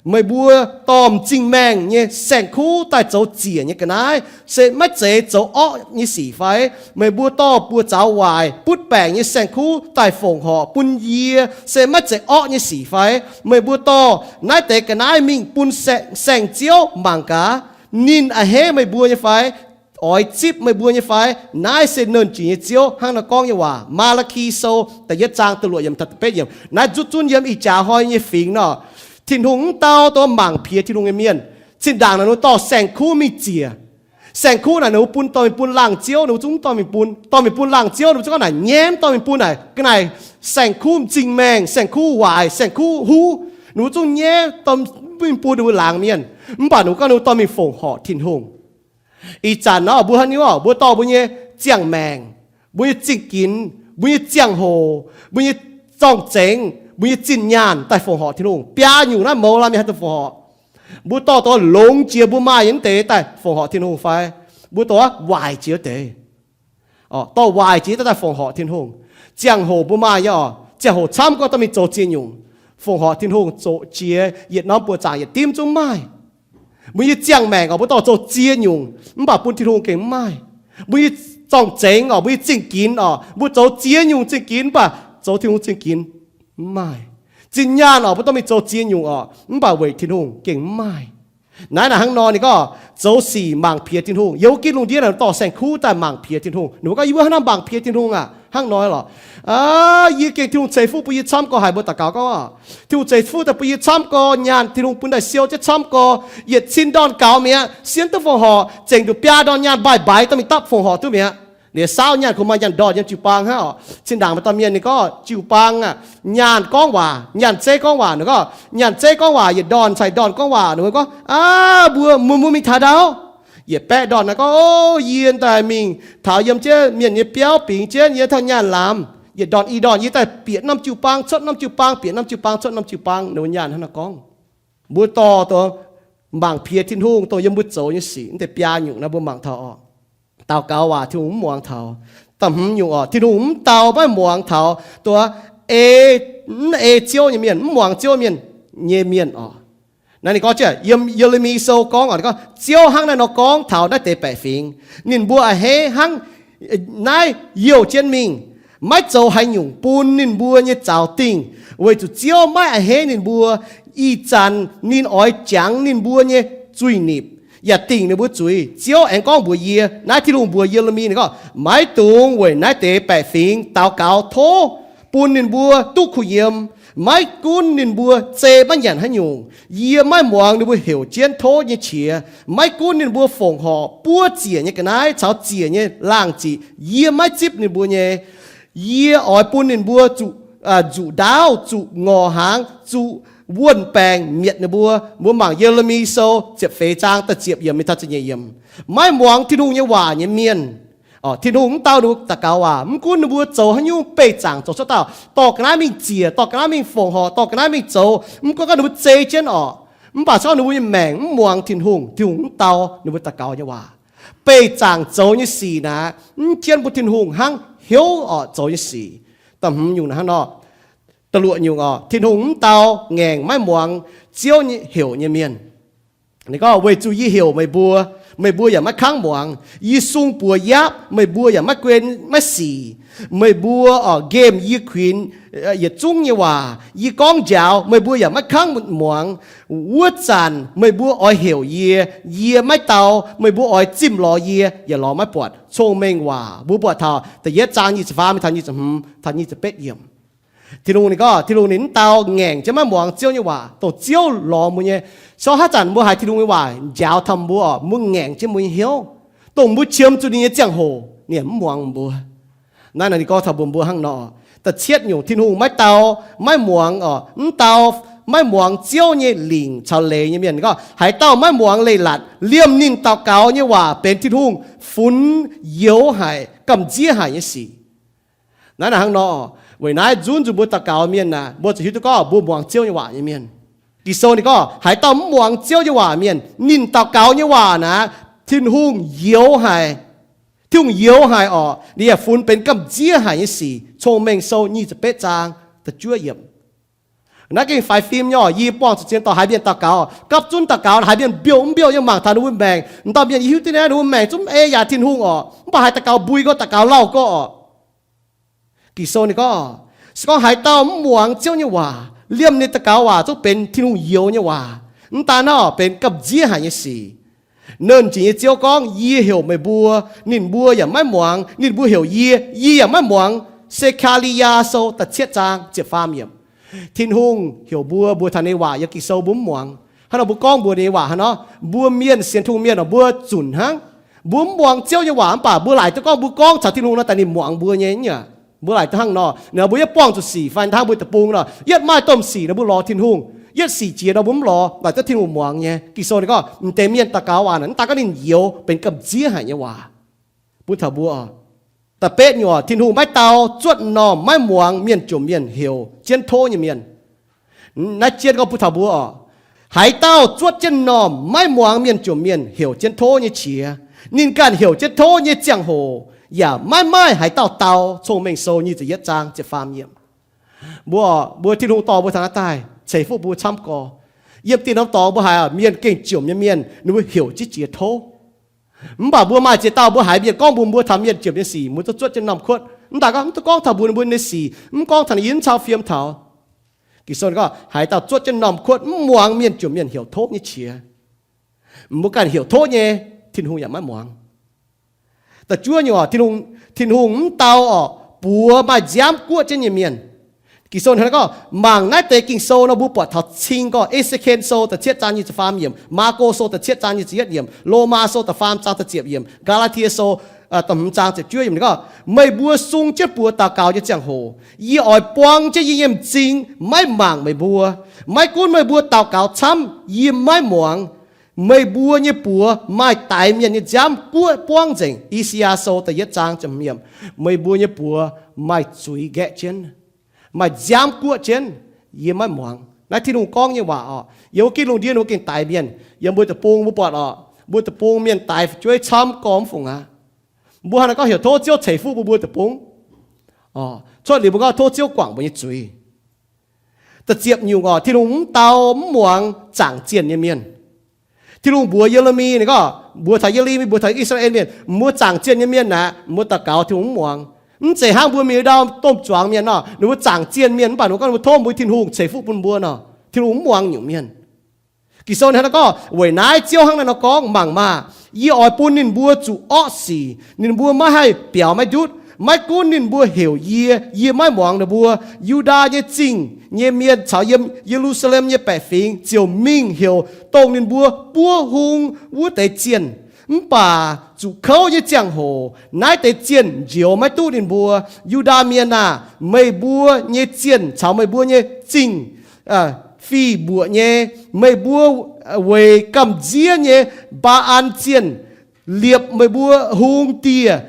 Meih mbuo dorh m'zing maengh nyei saeng-kuv daaih zoux ziec nyei ga'naaiv, se maiv zeiz zoux orqv nyei sic fai? Meih mbuo dorh buoz-zaux waaic butv baengc nyei saeng-kuv daaih fongc horc bun yie, se maiv zeiz orqv nyei sic fai? Meih mbuo dorh naaiv deix ga'naaiv mingh bun saeng-ziouv mangc gaax. Ninh a'hneiv meih mbuo nyei fai? Oix zipv meih mbuo nyei fai? Naaiv se Nernh Jiex nyei Ziouv hnangv naaiv gorngv nyei waac. Maa^laa^ki Sou da'yietv zaang da'luoqc yiemc taux da'betv yiemc. Naaiv nzutv zunv yiem ih jaax hnoi nyei fingx nor, Tin-Hungh mv dau dongh mangc piex Tin-Hungh nyei mienh. Zinh ndaangc naaic ninh dorh saeng-kuv mingh ziec. Saeng-kuv naaic ninh mbuo bun, dorh mingh bun laangh ziouv, ninh mbuo zungv dorh mingh bun. Dorh mingh bun laangh ziouv, ninh mbuo zungv gorngv naaic nyaiv mv dorh mingh bun naaic. Ga'naaiv saeng-kuv m'zing maengh, saeng-kuv waaic, saeng-kuv huv, ninh mbuo zungv nyaiv dorh mingh bun ninh mbuo laangz mienh. Mv baac ninh mbuo gorngv ninh mbuo dorh mingh fongc horc Tin-Hungh. Ih zanc nor mbuo haaix nyungc oc? Mbuo dorh mbuo nyei ziangh maengc, mbuo nyei zingh ginx, mbuo nyei ziangh hoc, mbuo nyei zorng-zengx, mbuo nyei zinh nyaanh daaih fongc horc Tin-Hungh. Biaa nyungc naaiv mouz laanh mienh haih duqv fongc horc. Mbuo dorh dongh longx jiex mbuo maaih nyei mv deix daaih fongc horc Tin-Hungh fai? Mbuo dorh waaic jiex deix, dorh waaic jiex daaih fongc horc Tin-Hungh. Ziangh hoc mbuo maaih nyei oc, ziangh hoc camv gorngv dorh mingh zoux ziex nyungc fongc horc Tin-Hungh, zoqc jiex yietc norm buoz-zaangc yietc dimv zungv maaih. Mbuo nyei ziangh maengc oc, mbuo dorh zoux ziex nyungc mv baac bun Tin-Hungh gengh mv maaih. Mbuo nyei zorng-zengx oc, mbuo nyei zingh ginx oc, mbuo zoux ziex nyungc zingh ginx mv baac zoux Tin-Hungh zingh ginx mv maaih. Zinh nyaanh oc, mbuo dorh mingh zoux ziex nyungc oc, mv baac weic Tin-Hungh gengh mv maaih. Naaiv naaic hnangv nor ninh gorngv zoux sic mangc piex Tin-Hungh. Yiem wuov gitv lungh ndiev naaic dorh saeng-kuv daaih mangc piex Tin-Hungh. Ninh mbuo gorngv, Yie mbuo hnangv naaiv mangc piex Tin-Hungh aac? Hnangv nor lorqc. Aa, yie gengh Tin-Hungh ceix fuqv bun yie camv gorx, haiz mbuo daux gaux gorngv, Tin-Hungh ceix fuqv daaih bun yie camv gorx, nyaanh Tin-Hungh bun daaih siou jienv camv gorx, yietc cin ndorn gaux mi'aqv, sienx duqv fongc horc, zengc nduqc biaa ndorn nyaanh mbaih mbaix dorh mingh dapv fongc horc duqv mi'aqv. Liuz saauv nyaanh kungx maaih nyaanh ndorn yiem jiu-baang hnangv oc. Zinh ndaangc maaih dauh mienh ninh gorngv jiu-baang aah, nyaanh gorngv waac, nyaanh zeiv gorngv waac. Ninh gorngv nyaanh zeiv gorngv waac yietc ndorn caux ndorn gorngv waac. Ninh mbuo gorngv, Aav, mbuo, mbuo, mbuo mingh taux ndau? Yietc baeqv ndorn naaiv gorngv, O, yie daaih mingh taux yiem jienv mienh nyei biauv bingx jienv yie taux nyaanh lamz. Yietc ndorn i ndorn yie daaih bieqc norm jiu-baang cuotv norm jiu-baang, bieqc norm jiu-baang cuotv norm jiu-baang. Ninh mbuo nyaanh hnangv naaiv gorngv. Mbuo dorh dongh mangc piex Tin-Hungh dongh yiem mbuo zoux nyei sic naaiv deix biaa nyungc naaiv mbuo mangc taux oc. Daux gaux waac Tin-Hungh mv muangx taux. Da'hmz nyungc oc, Tin-Hungh mv dau maiv muangx taux dongh ei, mv ei Ziouv nyei mienh, mv muangx Ziouv mienh nyei mienh oc. Naaiv ninh gorngv yiem Ye^le^mi Sou gorngv oc, ninh gorngv, Ziouv hnangv naaiv nor gorngv taux naaiv deix baeqc fingx, ninh mbuo a'hneiv hnangv naaiv youh jienv mingh, maiv zoux haaix nyungc bun ninh mbuo nyei zaux dingh, weic zuqc Ziouv maiv a'hneiv ninh mbuo. Ih zanc ninh oix jangx ninh mbuo nyei zuiz-nipc yaac dingc ninh mbuo zuiz. Ziouv aengx gorngv mbuox yie, naaiv Tin-Hungh mbuox Ye^le^mi, ninh gorngv, Maiv dungx weic naaiv deix baeqc fingx daux gaux tov bun ninh mbuo duqv kuh yiem. Maiv gunv ninh mbuo zei maiv nyanc haaix nyungc, yie maiv muangx ninh mbuo heuc jienv tov nyei qiex. Maiv gunv ninh mbuo fongc horc buov ziec nyei ga'naaiv caux ziec nyei laangh ziqc, yie maiv zipv ninh mbuo nyei. Yie oix bun ninh mbuo zuqc, zuqc ndaauv, zuqc ngorc hnaangx, zuqc wuon-baengc mietc ninh mbuo. Mbuo mangc Ye^le^mi Sou ziepc feix zaang da'ziepc yiemc mingh taux ziepc nyeic yiemc. Maiv muangx Tin-Hungh nyei waac nyei mienh, Tin-Hungh mv dau ninh mbuo daux gaux waac. Mv gunv ninh mbuo zoux haaix nyungc beih zaangc zoux cuotv dauh, dorh ga'naaiv mingh ziec, dorh ga'naaiv mingh fongc horc, dorh ga'naaiv mingh zoux, mv gunv gorngv ninh mbuo zei jienv oc, mv baac se gorngv ninh mbuo nyei maengc mv muangx Tin-Hungh, Tin-Hungh mv dau ninh mbuo daux gaux nyei waac. Beih zaangc zoux nyei sic naaic mv jienv bun Tin-Hungh hnangv hnyouv oc zoux nyei sic. Da'hmz nyungc hnangv nor. Da'luoqc nyungc oc, Tin-Hungh mv dau ngaengc maiv muangx Ziouv heuc nyei mienh. Ninh gorngv, Weic zuqc yie heuc meih mbuo, meih mbuo yaac maiv kangv muangx. Yie sung buoz yapv, meih mbuo yaac maiv guen maiv sic. Meih mbuo oc nqemh yie kuinx yietc zungv nyei waac. Yie gorngv njaaux, meih mbuo yaac maiv kangv muangx. Wuov zanc meih mbuo oix heuc yie, yie maiv dau. Meih mbuo oix zimh lorz yie, yaac lorz maiv buatc. Cong-mengh waac mbuo buatc taux da'yietv zaang nyic ziepc faam mingh taux nyic ziepc hmz taux nyic ziepc betv yiemc. Tin-Hungh ninh gorngv, Tin-Hungh ninh mv dau ngaengc jienv maiv muangx Ziouv nyei waac, dongh Ziouv lorz mbuo nyei. So haaix zanc mbuo haiz Tin-Hungh nyei waac njaaux taux mbuo oc, mbuo ngaengc jienv mbuo nyei hnyouv, dongh mbuo qiemx zuqc ninh nyei ziangh hoc ninh yaac mv muangx mbuo. Naaiv ninh gorngv taux mbuo, mbuo hnangv nor. Da'cietv nyungc, Tin-Hungh maiv dau maiv muangx oc, mv dau maiv muangx Ziouv nyei lingc caux leiz nyei mienh. Ninh gorngv haaix dauh maiv muangx leiz-latc, liemh ninh daux gaux nyei waac benx Tin-Hungh funx youx haic, gamh nziev haic nyei sic. Naaiv naaic hnangv nor, weic naaiv nzunc nzunc mbuo daux gaux mienh naaic, mbuo ziouc hiuv duqv gorngv mbuo muangx Ziouv nyei waac nyei mienh. Ging-Sou ninh gorngv haaix dauh mv muangx Ziouv nyei waac mienh, ninh daux gaux nyei waac naaic, Tin-Hungh youx haic, Tin-Hungh youx haic oc, ninh yaac funx benx gamh nziev haic nyei sic. Cong-Mengh Sou nyic ziepc betv zaang da'juov yiemc. Naaiv gengh faix fim nyei oc. Yie buangh zuqc zien dorh haiz mienh daux gaux, gapv zunv daux gaux, haiz mienh mbiouh mv mbiouh nyei mangc taux ninh mbuo maengc. M'dauh mienh yie hiuv duqv naaiv ninh mbuo maengc zungv mv ei yaac Tin-Hungh oc, mv baac haiz daux gaux mbui gorx, daux gaux lauh gorx oc. Ging-Sou ninh gorngv, se gorngv haaix dauh mv muangx Ziouv nyei waac, liemh ninh daux gaux waac zungv benx Tin-Hungh youx nyei waac, mv daan naaiv oc, benx gamh nziev haic nyei sic. Nernh Jiex nyei Ziouv gorngv, Yie heuc meih mbuo, ninh mbuo yaac maiv muangx. Ninh mbuo heuc yie, yie yaac maiv muangx. Se^kaa^li^yaa Sou da'cietv zaang ziepc faam yiemc. Tin-Hungh heuc mbuo, mbuo taux ninh waac yiem Ging-Sou mbuo mv muangx. Hnangv nor mbuo gorngv mbuox ninh nyei waac hnangv nor, mbuo mienh sienx Tin-Hungh mienh oc, mbuo zunc hnangv. Mbuo mv muangx Ziouv nyei waac mv baac mbuo laaic duqv gorngv mbuo gorngv caux Tin-Hungh nor daaih ninh muangx mbuo nyei. Mbuo laaic duqv hnangv nor, ninh mbuo yaac buangh zuqc sic fai hnangv mbuo deic-bung nor, yietv maaih domh sic nor mbuo lorz Tin-Hungh, yietv sic jiex nor mbuo mv lorz, laaic duqv Tin-Hungh muangx nyei. Ging-Sou ninh gorngv m'deix mienh daux gaux waac naaic, mv daan gorngv ninh youx benx gamh nziev haic nyei waac bun taux mbuo oc. Da'betv nyungc oc, Tin-Hungh maiv dau zuotv normh maiv muangx mienh jomc mienh heuc jienv tov nyei mienh. Naaiv jienv gorngv bun taux mbuo oc, haaix dauh zuotv jienv normh maiv muangx mienh jomc mienh heuc jienv tov nyei qiex, ninh ganh heuc jienv tov nyei ziangh hoc yaac maiv maaih haaix dauh dau. Cong-Mengh Sou nyic ziepc yietv zaang ziepc faam yiemc. Mbuo, mbuo Tin-Hungh dorh mbuo taux naaiv daaih ceix fuqv mbuo camv gorx. Yiem dieh norm dorngx mbuo haiz mienh gengh jomc nyei mienh ninh mbuo heuc jienv jiex tov. Mv baac mbuo maaih ziex dauh mbuo haiz mienh gorngv mbuox mbuo taux mienh jomc nyei sic, mbuo zuqc zuotv jienv normh kuotv. Mv daan gorngv mv duqv gorngv taux mbuo, ninh mbuo nyei sic, mv gorngv taux ninh yiem cau fiem taux. Ging-Sou ninh gorngv haaix dauh zuotv jienv normh kuotv mv muangx mienh jomc mienh heuc tov nyei qiex, mbuo ganh heuc tov nyei, Tin-Hungh yaac maiv muangx. Da'juov nyungc oc, Tin-Hungh mv dau oc buoz maaih nziaamv guoqv jienv nyei mienh. Ging-Sou hnangv naaiv gorngv, mangc naaiv deix Ging-Sou nor mbuo buatc taux cing gorngv E^se^ken Sou da'cietv zaang nyic ziepc faam yiemc, Maako Sou da'cietv zaang nyic ziepc yietv yiemc, Lomaa Sou da'faam zaang da'ziepc yiemc, Gaa^laa^tie Sou da'hmz zaang ziepc juov yiemc. Ninh gorngv, meih mbuo sung jienv buoz daux gaux nyei ziangh hoc, yie oix buang jienv yie nyei m'zing maiv mangc meih mbuo. Maiv gunv meih mbuo daux gaux camv, yie maiv muangx. Meih mbuo nyei buoz maaih daix mienh nyei nziaamv guoqv buangv nzengc. I^saa^yaa Sou da'yietv zaang ziepc hmz yiemc. Meih mbuo nyei buoz maaih zuiz nqaeqv jienv, maaih nziaamv guoqv jienv, yie maiv muangx. Naaiv Tin-Hungh gorngv nyei waac oc. Yiem wuov gitv lungh ndiev ninh mbuo gengh daix mienh. Yiem mbuo deic-bung mbuo buatc oc, mbuo deic-bung mienh daix fu'jueiv camv gormx fungc aqv. Mbuo hnangv naaiv gorngv heuc tov Ziouv ceix fuqv mbuo, mbuo deic-bung. Cuotv liuz mbuo gorngv tov Ziouv guangc mbuo nyei zuiz. Da'ziepc nyungc oc, Tin-Hungh mv dau mv muangx zaangc zienh nyei mienh. Tin-Hungh mbuox Ye^le^mi, ninh gorngv, mbuox taux Ye^le^mi, mbuox taux I^saa^laa^en Mienh, mbuo zaangc zienh nyei mienh aeqv, mbuo daux gaux Tin-Hungh mv muangx. Mv zeiz hnangv mbuo mingh ndau domh zuangx mienh nor, ninh mbuo zaangc zienh mienh mv baac ninh mbuo gorngv ninh mbuo tov mbuo Tin-Hungh ceix fuqv bun mbuo nor, Tin-Hungh mv muangx nyungc mienh. Ging-Sou hnangv naaiv gorngv, weic naaiv Ziouv hnangv naaiv nor gorngv, mangc maah! Yie oix bun ninh mbuo zuqc orqv sic. Ninh mbuo maiv haih biaux maiv ndutv. Maiv gunv ninh mbuo heuc yie, yie maiv muangx ninh mbuo. Yu^ndaa nyei Zingh nyei mienh caux yiem Ye^lu^saa^lem nyei baeqc fingx ziouc mingh heuc dongh ninh mbuo buov hung wuov deix zienh. Mv baac zuqc kouv nyei ziangh hoc naaiv deix zienh njoux maiv duqv ninh mbuo. Yu^ndaa Mienh aah! Meih mbuo nyei zienh caux meih mbuo nyei zingh fih mbuoqc nyei. Meih mbuo weic gamh nziev nyei Mbaa^an zienh liepc meih mbuo hung dieh,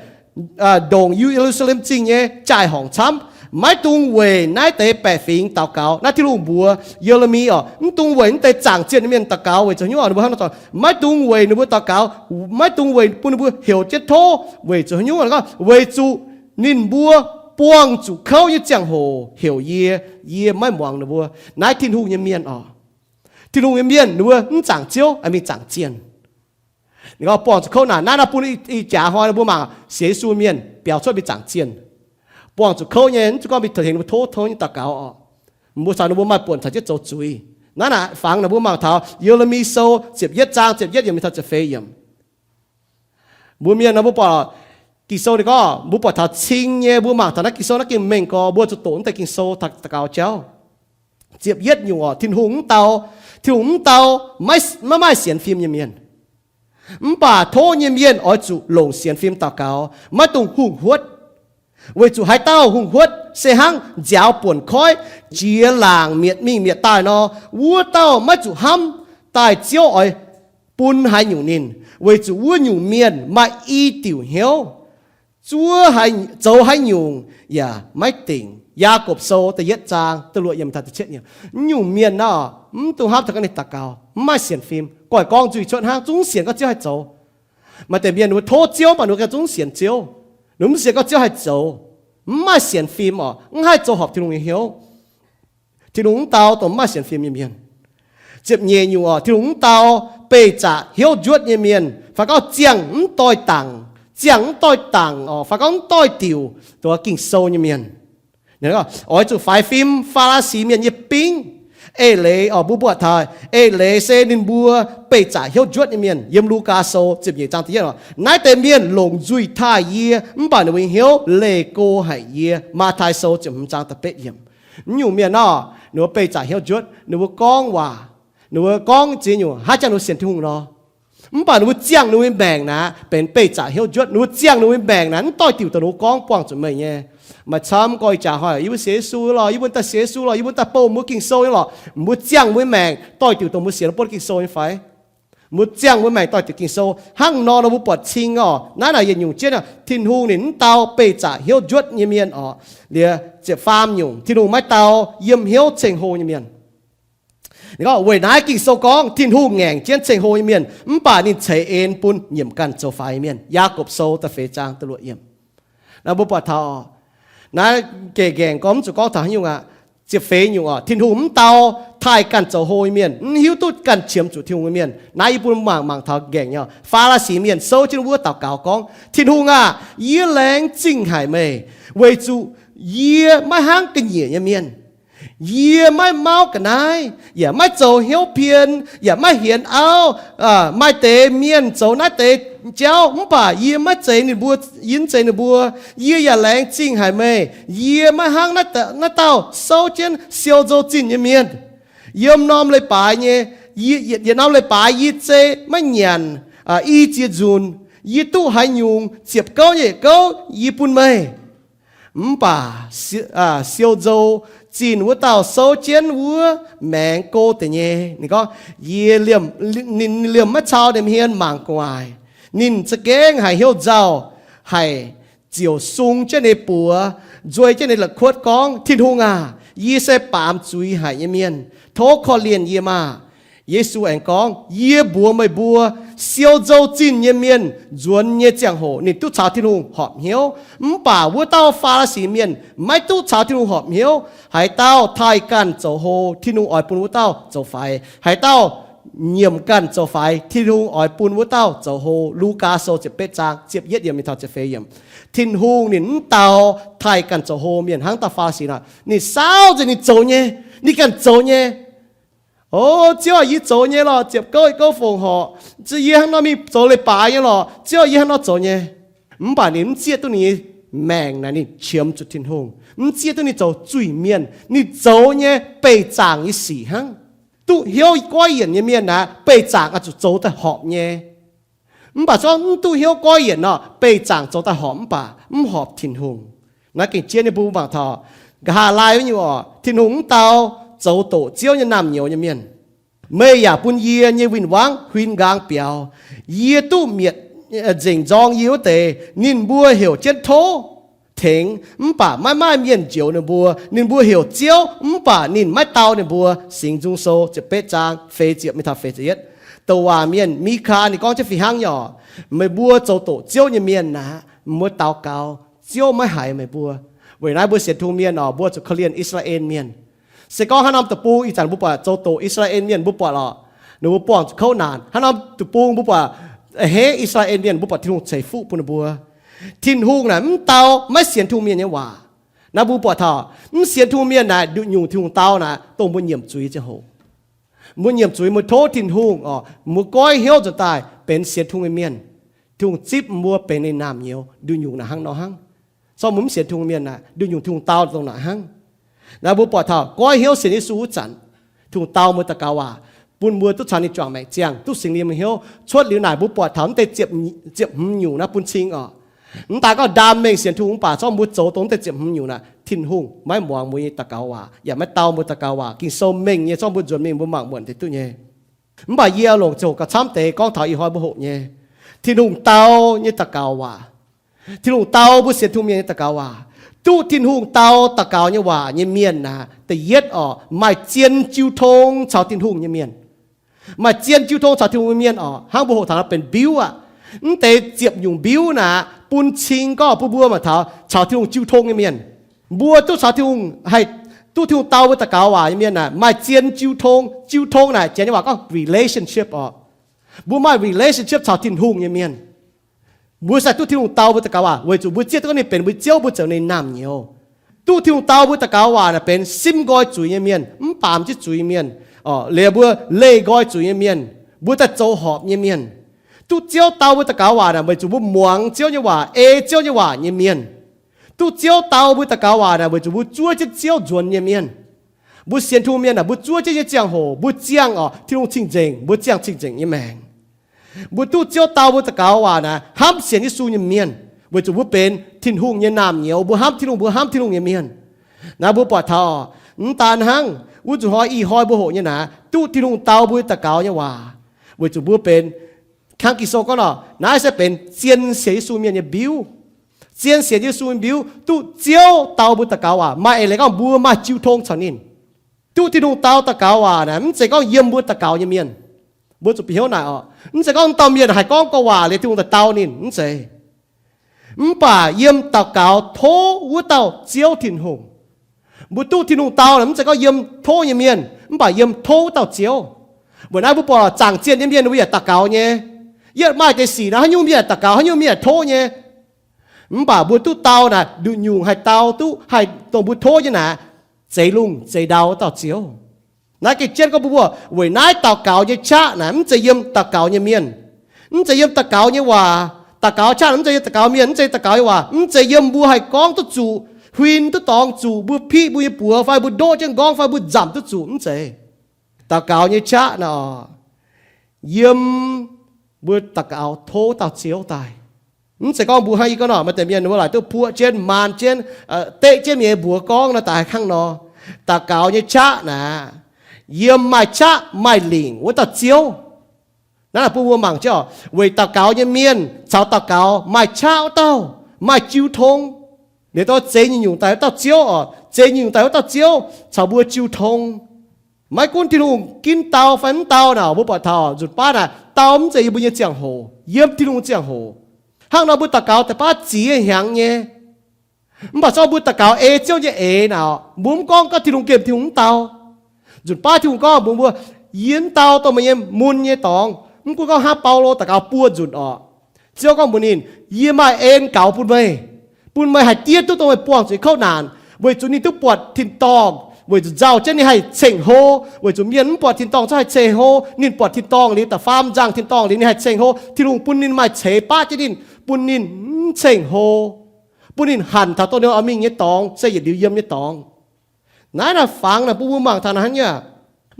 ndongc Ye^lu^saa^lem Zingh nyei jaai-horngc camv. Maiv dungx weic naaiv deix baeqc fingx daux gaux. Naaiv Tin-Hungh mbuox Ye^le^mi oc, mv dungx weic naaiv deix zaangc zienh mienh daux gaux weic zuqc hnyouv ninh mbuo hnangv nor, maiv dungx weic ninh mbuo daux gaux, maiv dungx weic bun ninh mbuo heuc jienv tov weic zuqc hnyouv ninh gorngv, weic zuqc ninh mbuo buangh zuqc kouv nyei ziangh hoc heuc yie, yie maiv muangx ninh mbuo. Naaiv Tin-Hungh nyei mienh oc. Tin-Hungh nyei mienh ninh mbuo mv zaangc Ziouv, mingh zaangc zienh. Ninh gorngv buangh zuqc kouv naaic, naaiv nor bun ih jaax hnoi ninh mbuo mangc sienx Yesu mienh biaux cuotv mingh zaangc zienh. Buangh zuqc kouv nyei, mv zuqc gorngv mingh tengx ninh mbuo tov, tov nyei daux gaux oc. Mbuo caux ninh mbuo maaih buonc caux jienv zoux zuiz. Naaiv naaic fangx naaic mbuo mangc taux Ye^le^mi Sou ziepc yietv zaang ziepc yietv yiemc mingh taux ziepc feix yiemc. Mbuo mienh nor mbuo buatc Ging-Sou ninh gorngv mbuo buatc taux cing nyei, mbuo mangc taux naaiv Ging-Sou naaiv gengh mengh gorx, mbuo zuqc doqc naaiv deix Ging-Sou taux daux gaux jauv. Ziepc yietv nyungc oc, Tin-Hungh mv dau, Tin-Hungh mv dau, maiv maaih sienx fim nyei mienh. Mv baac tov nyei mienh oix zuqc longc sienx fim daux gaux, maiv dungx hungh huotv. Weic zuqc haaix dauh hungh huotv se hnangv nziaaux buonc koiv jiex laangc mietc mingh mietc daaih nor, wuov dauh maiv zuqc hnamv daaih Ziouv oix bun haaix nyungc ninh, weic zuqc wuov nyungc mienh maaih i diuc hnyouv, zuov, zoux haaix nyungc yaac maiv dingc. Yaagorpc Sou da'yietv zaang da'luoqc yiemc taux da'cietv yiemc. Wuov nyungc mienh nor, mv dungx hnamv taux ganh ninh daux gaux, mv maaih sienx fim, goiv gorngv nzuih cuotv hnangv, zungv sienx gorngv Ziouv haih zoux. Maaih deix mienh ninh mbuo tov Ziouv, mv baac ninh mbuo ganh zungv sienx Ziouv. Ninh mbuo mv sienx gorngv Ziouv haih zoux, mv maaih sienx fim oc, mv haih zoux horpc Tin-Hungh nyei hnyouv. Tin-Hungh mv dau dongh mv maaih sienx fim nyei mienh. Ziepc nyeic nyungc oc, Tin-Hungh mv dau beih zaqc hnyouv njuotv nyei mienh, fai gorngv ziangh mv doix-dangc, ziangh mv doix-dangc oc, fai gorngv mv doix-diuc dongh Ging-Sou nyei mienh. Oix zuqc faix fim Faa^li^si Mienh nyei bingv. Eix leiz oc, mbuo buatc taux eix leiz se ninh mbuo beih zaqc hnyouv njuotv nyei mienh. Yiem Lugaa Sou ziepc nyeic zaang da'yietv oc, naaiv deix mienh longc nzuih taaih yie, mv baac ninh mbuo nyei hnyouv leih go haic yie. Matv^tai Sou ziepc hmz zaang da'betv yiemc. Wuov nyungc mienh nor, ninh mbuo beih zaqc hnyouv njuotv, ninh mbuo gorngv waac, ninh mbuo gorngv ziex nyungc, haaix jangx ninh mbuo sienx Tin-Hungh nor. Mv baac ninh mbuo ziangh ninh mbuo nyei maengc naaic benx beih zaqc hnyouv njuotv. Ninh mbuo ziangh ninh mbuo nyei maengc naaic mv doix-diuc dongh ninh mbuo gorngv buangh zuqc meih nyei. Maaih camv gorngv ih jaax hnoi, yie mbuo sienx Yesu lorqc, yie mbuo daaih sienx Yesu lorqc, yie mbuo daaih bouh mbuo Ging-Sou nyei lorqc. Mbuo ziangh mbuo nyei maengc doix-diuc dongh mbuo sienx butv Ging-Sou nyei fai? Mbuo ziangh mbuo maengc doix-diuc Ging-Sou hnangv nor nor mbuo buatc cing oc. Naaiv naaic yietc nyungc jienv, Tin-Hungh ninh mv dau beih zaqc hnyouv njuotv nyei mienh oc. Liuz ziepc faam nyungc, Tin-Hungh maiv dau yiem hnyouv ceng-hlo nyei mienh. Weic naaiv Ging-Sou gorngv Tin-Hungh ngaengc jienv ceng-hlo nyei mienh, mv baac ninh ceix en bun nyiemc ganh zoux faix nyei mienh. Yaagorpc Sou da'feix zaang da'luoqc yiemc. Naaiv mbuo buatc taux naaiv gec ngaengc gorngv mv zuqc gorngv taux haaix nyungc aqv. Ziepc feix nyungc oc, Tin-Hungh mv dau taaih ganh zoux hlo nyei mienh, mv hiuv duqv ganh qiemx zuqc Tin-Hungh nyei mienh. Naaiv yie bun mangc, mangc taux ngaengc nyei oc. Faa^li^si Mienh souv jienv wuov daux gaux gorngv, Tin-Hungh aah! Yie laengz zingh haic meih, weic zuqc yie maiv hnangv ga'nyiec nyei mienh. Yie maiv mauv ga'naaiv, yaac maiv zoux hnyouv pien, yaac maiv hienx auv. Maaih deix mienh zoux naaiv deix jauv, mv baac yie maiv zeix ninh mbuo, yie mv zeix ninh mbuo. Yie yaac laengz zingh haic meih. Yie maiv hnangv naaiv dauh souv jienv siou nzou zinh nyei mienh. Yiem norm leiz-baaix nyei, yietc norm leiz-baaix yie zei maiv nyanc i ziex nzunc. Yie duqv haaix nyungc ziepc gouv nyei gouv yie bun meih. Mv baac siou nzou zinh wuov dauh souv jienv wuov maengx go deix nyei. Ninh gorngv, yie liemh, ninh liemh maiv cau ninh hmien mangc gu'nguaaic. Ninh za'gengh haiz hnyouv nzauh, haic ziouc sung jienv ninh buoz, nzuei jienv ninh la'kuotv gorngv, Tin-Hungh aah! Yie se baamz zuiz haic nyei mienh. Tov korv-lienh yie maah! Yesu aengx gorngv, Yie mbuox meih mbuo, siou nzou zinh nyei mienh nzuonx nyei ziangh hoc ninh duqv caux Tin-Hungh horpc hnyouv. Mv baac wuov dauh Faa^li^si Mienh maiv duqv caux Tin-Hungh horpc hnyouv. Haaix dauh taaih ganh zoux hlo, Tin-Hungh oix bun wuov dauh zoux faix. Haaix dauh nyiemc ganh zoux faix, Tin-Hungh oix bun wuov dauh zoux hlo. Lugaa Sou ziepc betv zaang ziepc yietv yiemc mingh taux ziepc feix yiemc. Tin-Hungh ninh mv dau taaih ganh zoux hlo mienh hnangv dauh Faa^li^si nor. Ninh saauv nzengc ninh zoux nyei, ninh ganh zoux nyei. O Ziouv, yie zoux nyei lorqc, ziepc gouv gouv fongc horc, yie hnangv nor mingh zoux leiz-baaix nyei lorqc, Ziouv, yie hnangv nor zoux nyei. Mv baac ninh mv zieqv duqv ninh nyei maengc naaic ninh qiemx zuqc Tin-Hungh, mv zieqv duqv ninh zoux zuiz-mienh, ninh zoux nyei beih zaangc nyei sic hnangv. Duqv hnyouv goiv yienc nyei mienh naaic, beih zaangc oix zuqc zoux daaih horpc nyei. Mv baac zorqv mv duqv hnyouv goiv yienc nor, beih zaangc zoux daaih horpc mv baac mv horpc Tin-Hungh. Naaiv gengh jienv nyei mbuo mangc taux nqa'haav laai wuov nyungc oc, Tin-Hungh mv dau zoux doqc Ziouv nyei naamh nyouz nyei mienh. Meih yaac bun yie nyei win-wangv huin nqaang biaux. Yie duqv mietc nzengc nzorng yie wuov deix, ninh mbuo heuc jienv tov tengx, mv baac maiv maaih mienh njoux ninh mbuo. Ninh mbuo heuc Ziouv, mv baac ninh maiv dau ninh mbuo. Singx Nzung Sou ziepc betv zaang feix ziepc mingh taux feix ziepc yietv. Douc waac mienh Mikaa ninh gorngv jienv fih hnangv nyei oc, meih mbuo zoux doqc Ziouv nyei mienh aqv, meih mbuo daux gaux, Ziouv maiv haiz meih mbuo. Weic naaiv mbuo sienx Tin-Hungh mienh oc, mbuo zuqc korv-lienh I^saa^laa^en Mienh. Se gorngv haaix norm deic-bung ih zanc mbuo buatc zoux doqc I^saa^laa^en Mienh mbuo buatc lorqc, ninh mbuo buangh zuqc kouv naanc. Haaix norm deic-bung mbuo buatc a'hneiv I^saa^laa^en Mienh, mbuo buatc Tin-Hungh ceix fuqv bun ninh mbuo. Tin-Hungh naaic mv dau maiv sienx Tin-Hungh mienh nyei waac. Naaiv mbuo buatc taux mv sienx Tin-Hungh mienh naaic nduqc nyungc Tin-Hungh dau naaic dongh mbuo nyiemc zuiz ziangh hoc. Mbuo nyiemc zuiz, mbuo tov Tin-Hungh oc, mbuo goiv hnyouv nzuonx daaih benx sienx Tin-Hungh nyei mienh. Tin-Hungh zipv mbuo benx ninh naamh nyouz. Nduqc nyungc naaic hnangv nor hnangv. Zorqv mbuo mv sienx Tin-Hungh mienh naaic, nduqc nyungc Tin-Hungh dau dongh naaic hnangv. Naaiv mbuo buatc taux goiv hnyouv sienx Yesu wuov zanc, Tin-Hungh dau mbuo daux gaux waac, bun mbuo duqv caux ninh juangc maengc ziangh, duqv Singx Lingh hnyouv. Cuotv liuz naaic mbuo buatc taux mv deix ziepc hmz nyungc naaiv bun cing oc. Mv daaih gorngv ndaam mengh sienx Tin-Hungh mv baac zorqv mbuo zoux dongh mv deix ziepc hmz nyungc naaic, Tin-Hungh maiv muangx mbuo nyei daux gaux waac yaac maiv dau mbuo daux gaux waac. Ging-Sou mengh nyei, zorqv mbuo nzuonx mingh mbuo mangc muonc deix duqv nyei. Mv baac yie longc ziangh hoc gauh camv deix gorngv taux ih hnoi mbuo hoqc nyei, Tin-Hungh dau nyei daux gaux waac. Tin-Hungh dau mbuo sienx Tin-Hungh mienh nyei daux gaux waac. Duqv Tin-Hungh dau daux gaux nyei waac nyei mienh naaic, da'yietv oc, maaih zien jiu tong caux Tin-Hungh nyei mienh. Maaih zien jiu tong caux Tin-Hungh nyei mienh oc. Hnangv mbuo hoqc taux benx mbiuv aqv. Mv deix ziepc nyungc mbiuv naaic bun cing gorngv bun mbuo maaih taux caux Tin-Hungh jiu tong nyei mienh. Mbuo duqv caux Tin-Hungh haih, duqv Tin-Hungh dau mbuo daux gaux waac nyei mienh naaic maaih zien jiu tong. Jiu tong naaic Janx nyei waac gorngv relationship oc. Mbuo maaih relationship caux Tin-Hungh nyei mienh. Mbuo sai duqv Tin-Hungh dau mbuo daux gaux waac weic zuqc mbuo zieqv duqv gorngv ninh benx mbuo Ziouv, mbuo ziouc ninh naamh nyouz. Duqv Tin-Hungh dau mbuo daux gaux waac naaic benx simv nqoi zuiz nyei mienh, mv baamz jienv zuiz nyei mienh, liuz mbuo leih nqoi zuiz nyei mienh, mbuo daaih zoux horpc nyei mienh. Duqv Ziouv dau mbuo daux gaux waac naaic weic zuqc mbuo muangx Ziouv nyei waac, ei Ziouv nyei waac nyei mienh. Duqv Ziouv dau mbuo daux gaux waac naaic weic zuqc mbuo zuov jienv Ziouv nzuonx nyei mienh. Mbuo sienx Tin-Hungh mienh naaic, mbuo zuov jienv nyei ziangh hoc mbuo ziangh oc, Tin-Hungh cing-nzengc, mbuo ziangh cing-nzengc nyei maengc. Mbuo duqv Ziouv dau mbuo daux gaux waac naaic hnamv sienx Yesu nyei mienh, weic zuqc mbuo benx Tin-Hungh nyei naamh nyouz. Mbuo hnamv Tin-Hungh, mbuo hnamv Tin-Hungh nyei mienh. Naaiv mbuo buatc taux mv daan hnangv, wuov nzunc hnoi ih hnoi mbuo hoqc nyei naaic, duqv Tin-Hungh dau mbuo daux gaux nyei waac, weic zuqc mbuo benx, hnangv Ging-Sou gorngv nor, naaiv se benx zien sienx Yesu mienh nyei mbiuv. Zien sienx Yesu nyei mbiuv duqv Ziouv dau mbuo daux gaux waac. Maaih eix leiz gorngv mbuo maaih jiu tong caux ninh. Duqv Tin-Hungh dau daux gaux waac naaic mv zeiz gorngv yiem mbuo daux gaux nyei mienh. Mbuo zuqc bieqc hnyouv naaic oc. Mv zeiz gorngv dauh mienh haih gorngv gorqv waac liuz Tin-Hungh daaih dau ninh, mv zeiz. Mv baac yiem daux gaux tov wuov dauh Ziouv Tin-Hungh. Mbuo duqv Tin-Hungh dau naaic mv zeiz gorngv yiem tov nyei mienh, mv baac yiem tov wuov dauh Ziouv. Weic naaiv mbuo buatc zaangc zienh nyei mienh mbuo yaac daux gaux nyei. Yie maaih deix sic naaic haaix nyungc mienh yaac daux gaux, haaix nyungc mienh yaac tov nyei. Mv baac mbuo duqv dau naaic nduqc nyungc haih dau duqv haih dongh mbuo tov nyei naaic, zeix lungh zeix ndau wuov dauh Ziouv. Naaiv gengh jienv gorngv mbuo, mbuo weic naaiv daux gaux nyei qaqv naaic mv zeiz yiem daux gaux nyei mienh, mv zeiz yiem daux gaux nyei waac. Daux gaux qaqv naaic mv zeiz yiem daux gaux mienh, mv zeiz daux gaux nyei waac, mv zeiz yiem mbuo haih gorngv duqv zuqc, huin duqv dorngx zuqc, mbuo piqv mbuo nyei buoz fai mbuo ndoqv jienv nqorngv fai mbuo nzamc duqv zuqc, mv zeiz. Daux gaux nyei qaqv naaic, yiem mbuo daux gaux tov dauh Ziouv daaih. Mv zeiz gorngv mbuo hnangv yie gorngv nor, maaih deix mienh mbuo laaic duqv puoqv jienv, maan jienv, deqv jienv mienh nyei mbuox gorngv nor, daaih hnangv nor. Daux gaux nyei qaqv naaic, yiem maaih qaqv maaih lingc wuov dauh Ziouv. Naaiv naaic bun mbuo mangc jienv oc, weic daux gaux nyei mienh caux daux gaux maaih qaqv wuov dauh, maaih jiu tong. Liuz dongh zeix nyungc-nyungc daaih wuov dauh Ziouv oc, zeix nyungc-nyungc daaih wuov dauh Ziouv caux mbuo jiu tong. Maiv gunv Tin-Hungh ginv dau fai mv dau naaic, mbuo buatc taux nzunc baav naaic dau mv zeiz yiem mbuo nyei ziangh hoc, yiem Tin-Hungh ziangh hoc. Hnangv nor mbuo daux gaux deix baav ziex hnyangx nyei. Mv baac zorqv mbuo daux gaux ei Ziouv nyei eix naaic, mbuo mv gorngv gorngv Tin-Hungh nqemh, Tin-Hungh mv dau. Nzunc baav Tin-Hungh gorngv mbuox mbuo, yie mv dau dongh meih nyei mun nyei dorngx. Mv gunv gorngv hnangv Baulo daux gaux buo nzunc oc, Ziouv gorngv mbuox ninh, yie maaih en gaux bun meih, bun meih haih diev duqv dongh meih buangh zuqc nyei kouv naanc, weic zuqc ninh duqv buatc tin-dorngh, weic zuqc nzauh jienv ninh haih ceng-hlo, weic zuqc mienh mv buatc tin-dorngh zungv haih ceng-hlo. Ninh buatc tin-dorngh liuz, da'faam nzangh tin-dorngh liuz ninh haih ceng-hlo. Tin-Hungh bun ninh maaih ceix baav jienv ninh, bun ninh mv ceng-hlo, bun ninh hanc taux dongh ninh oix mingh nyei dorngx se yietc liuz yiem nyei dorngx. Naaiv naaiv fangx naaic bun mbuo mangc taux naaiv hnangv nyei.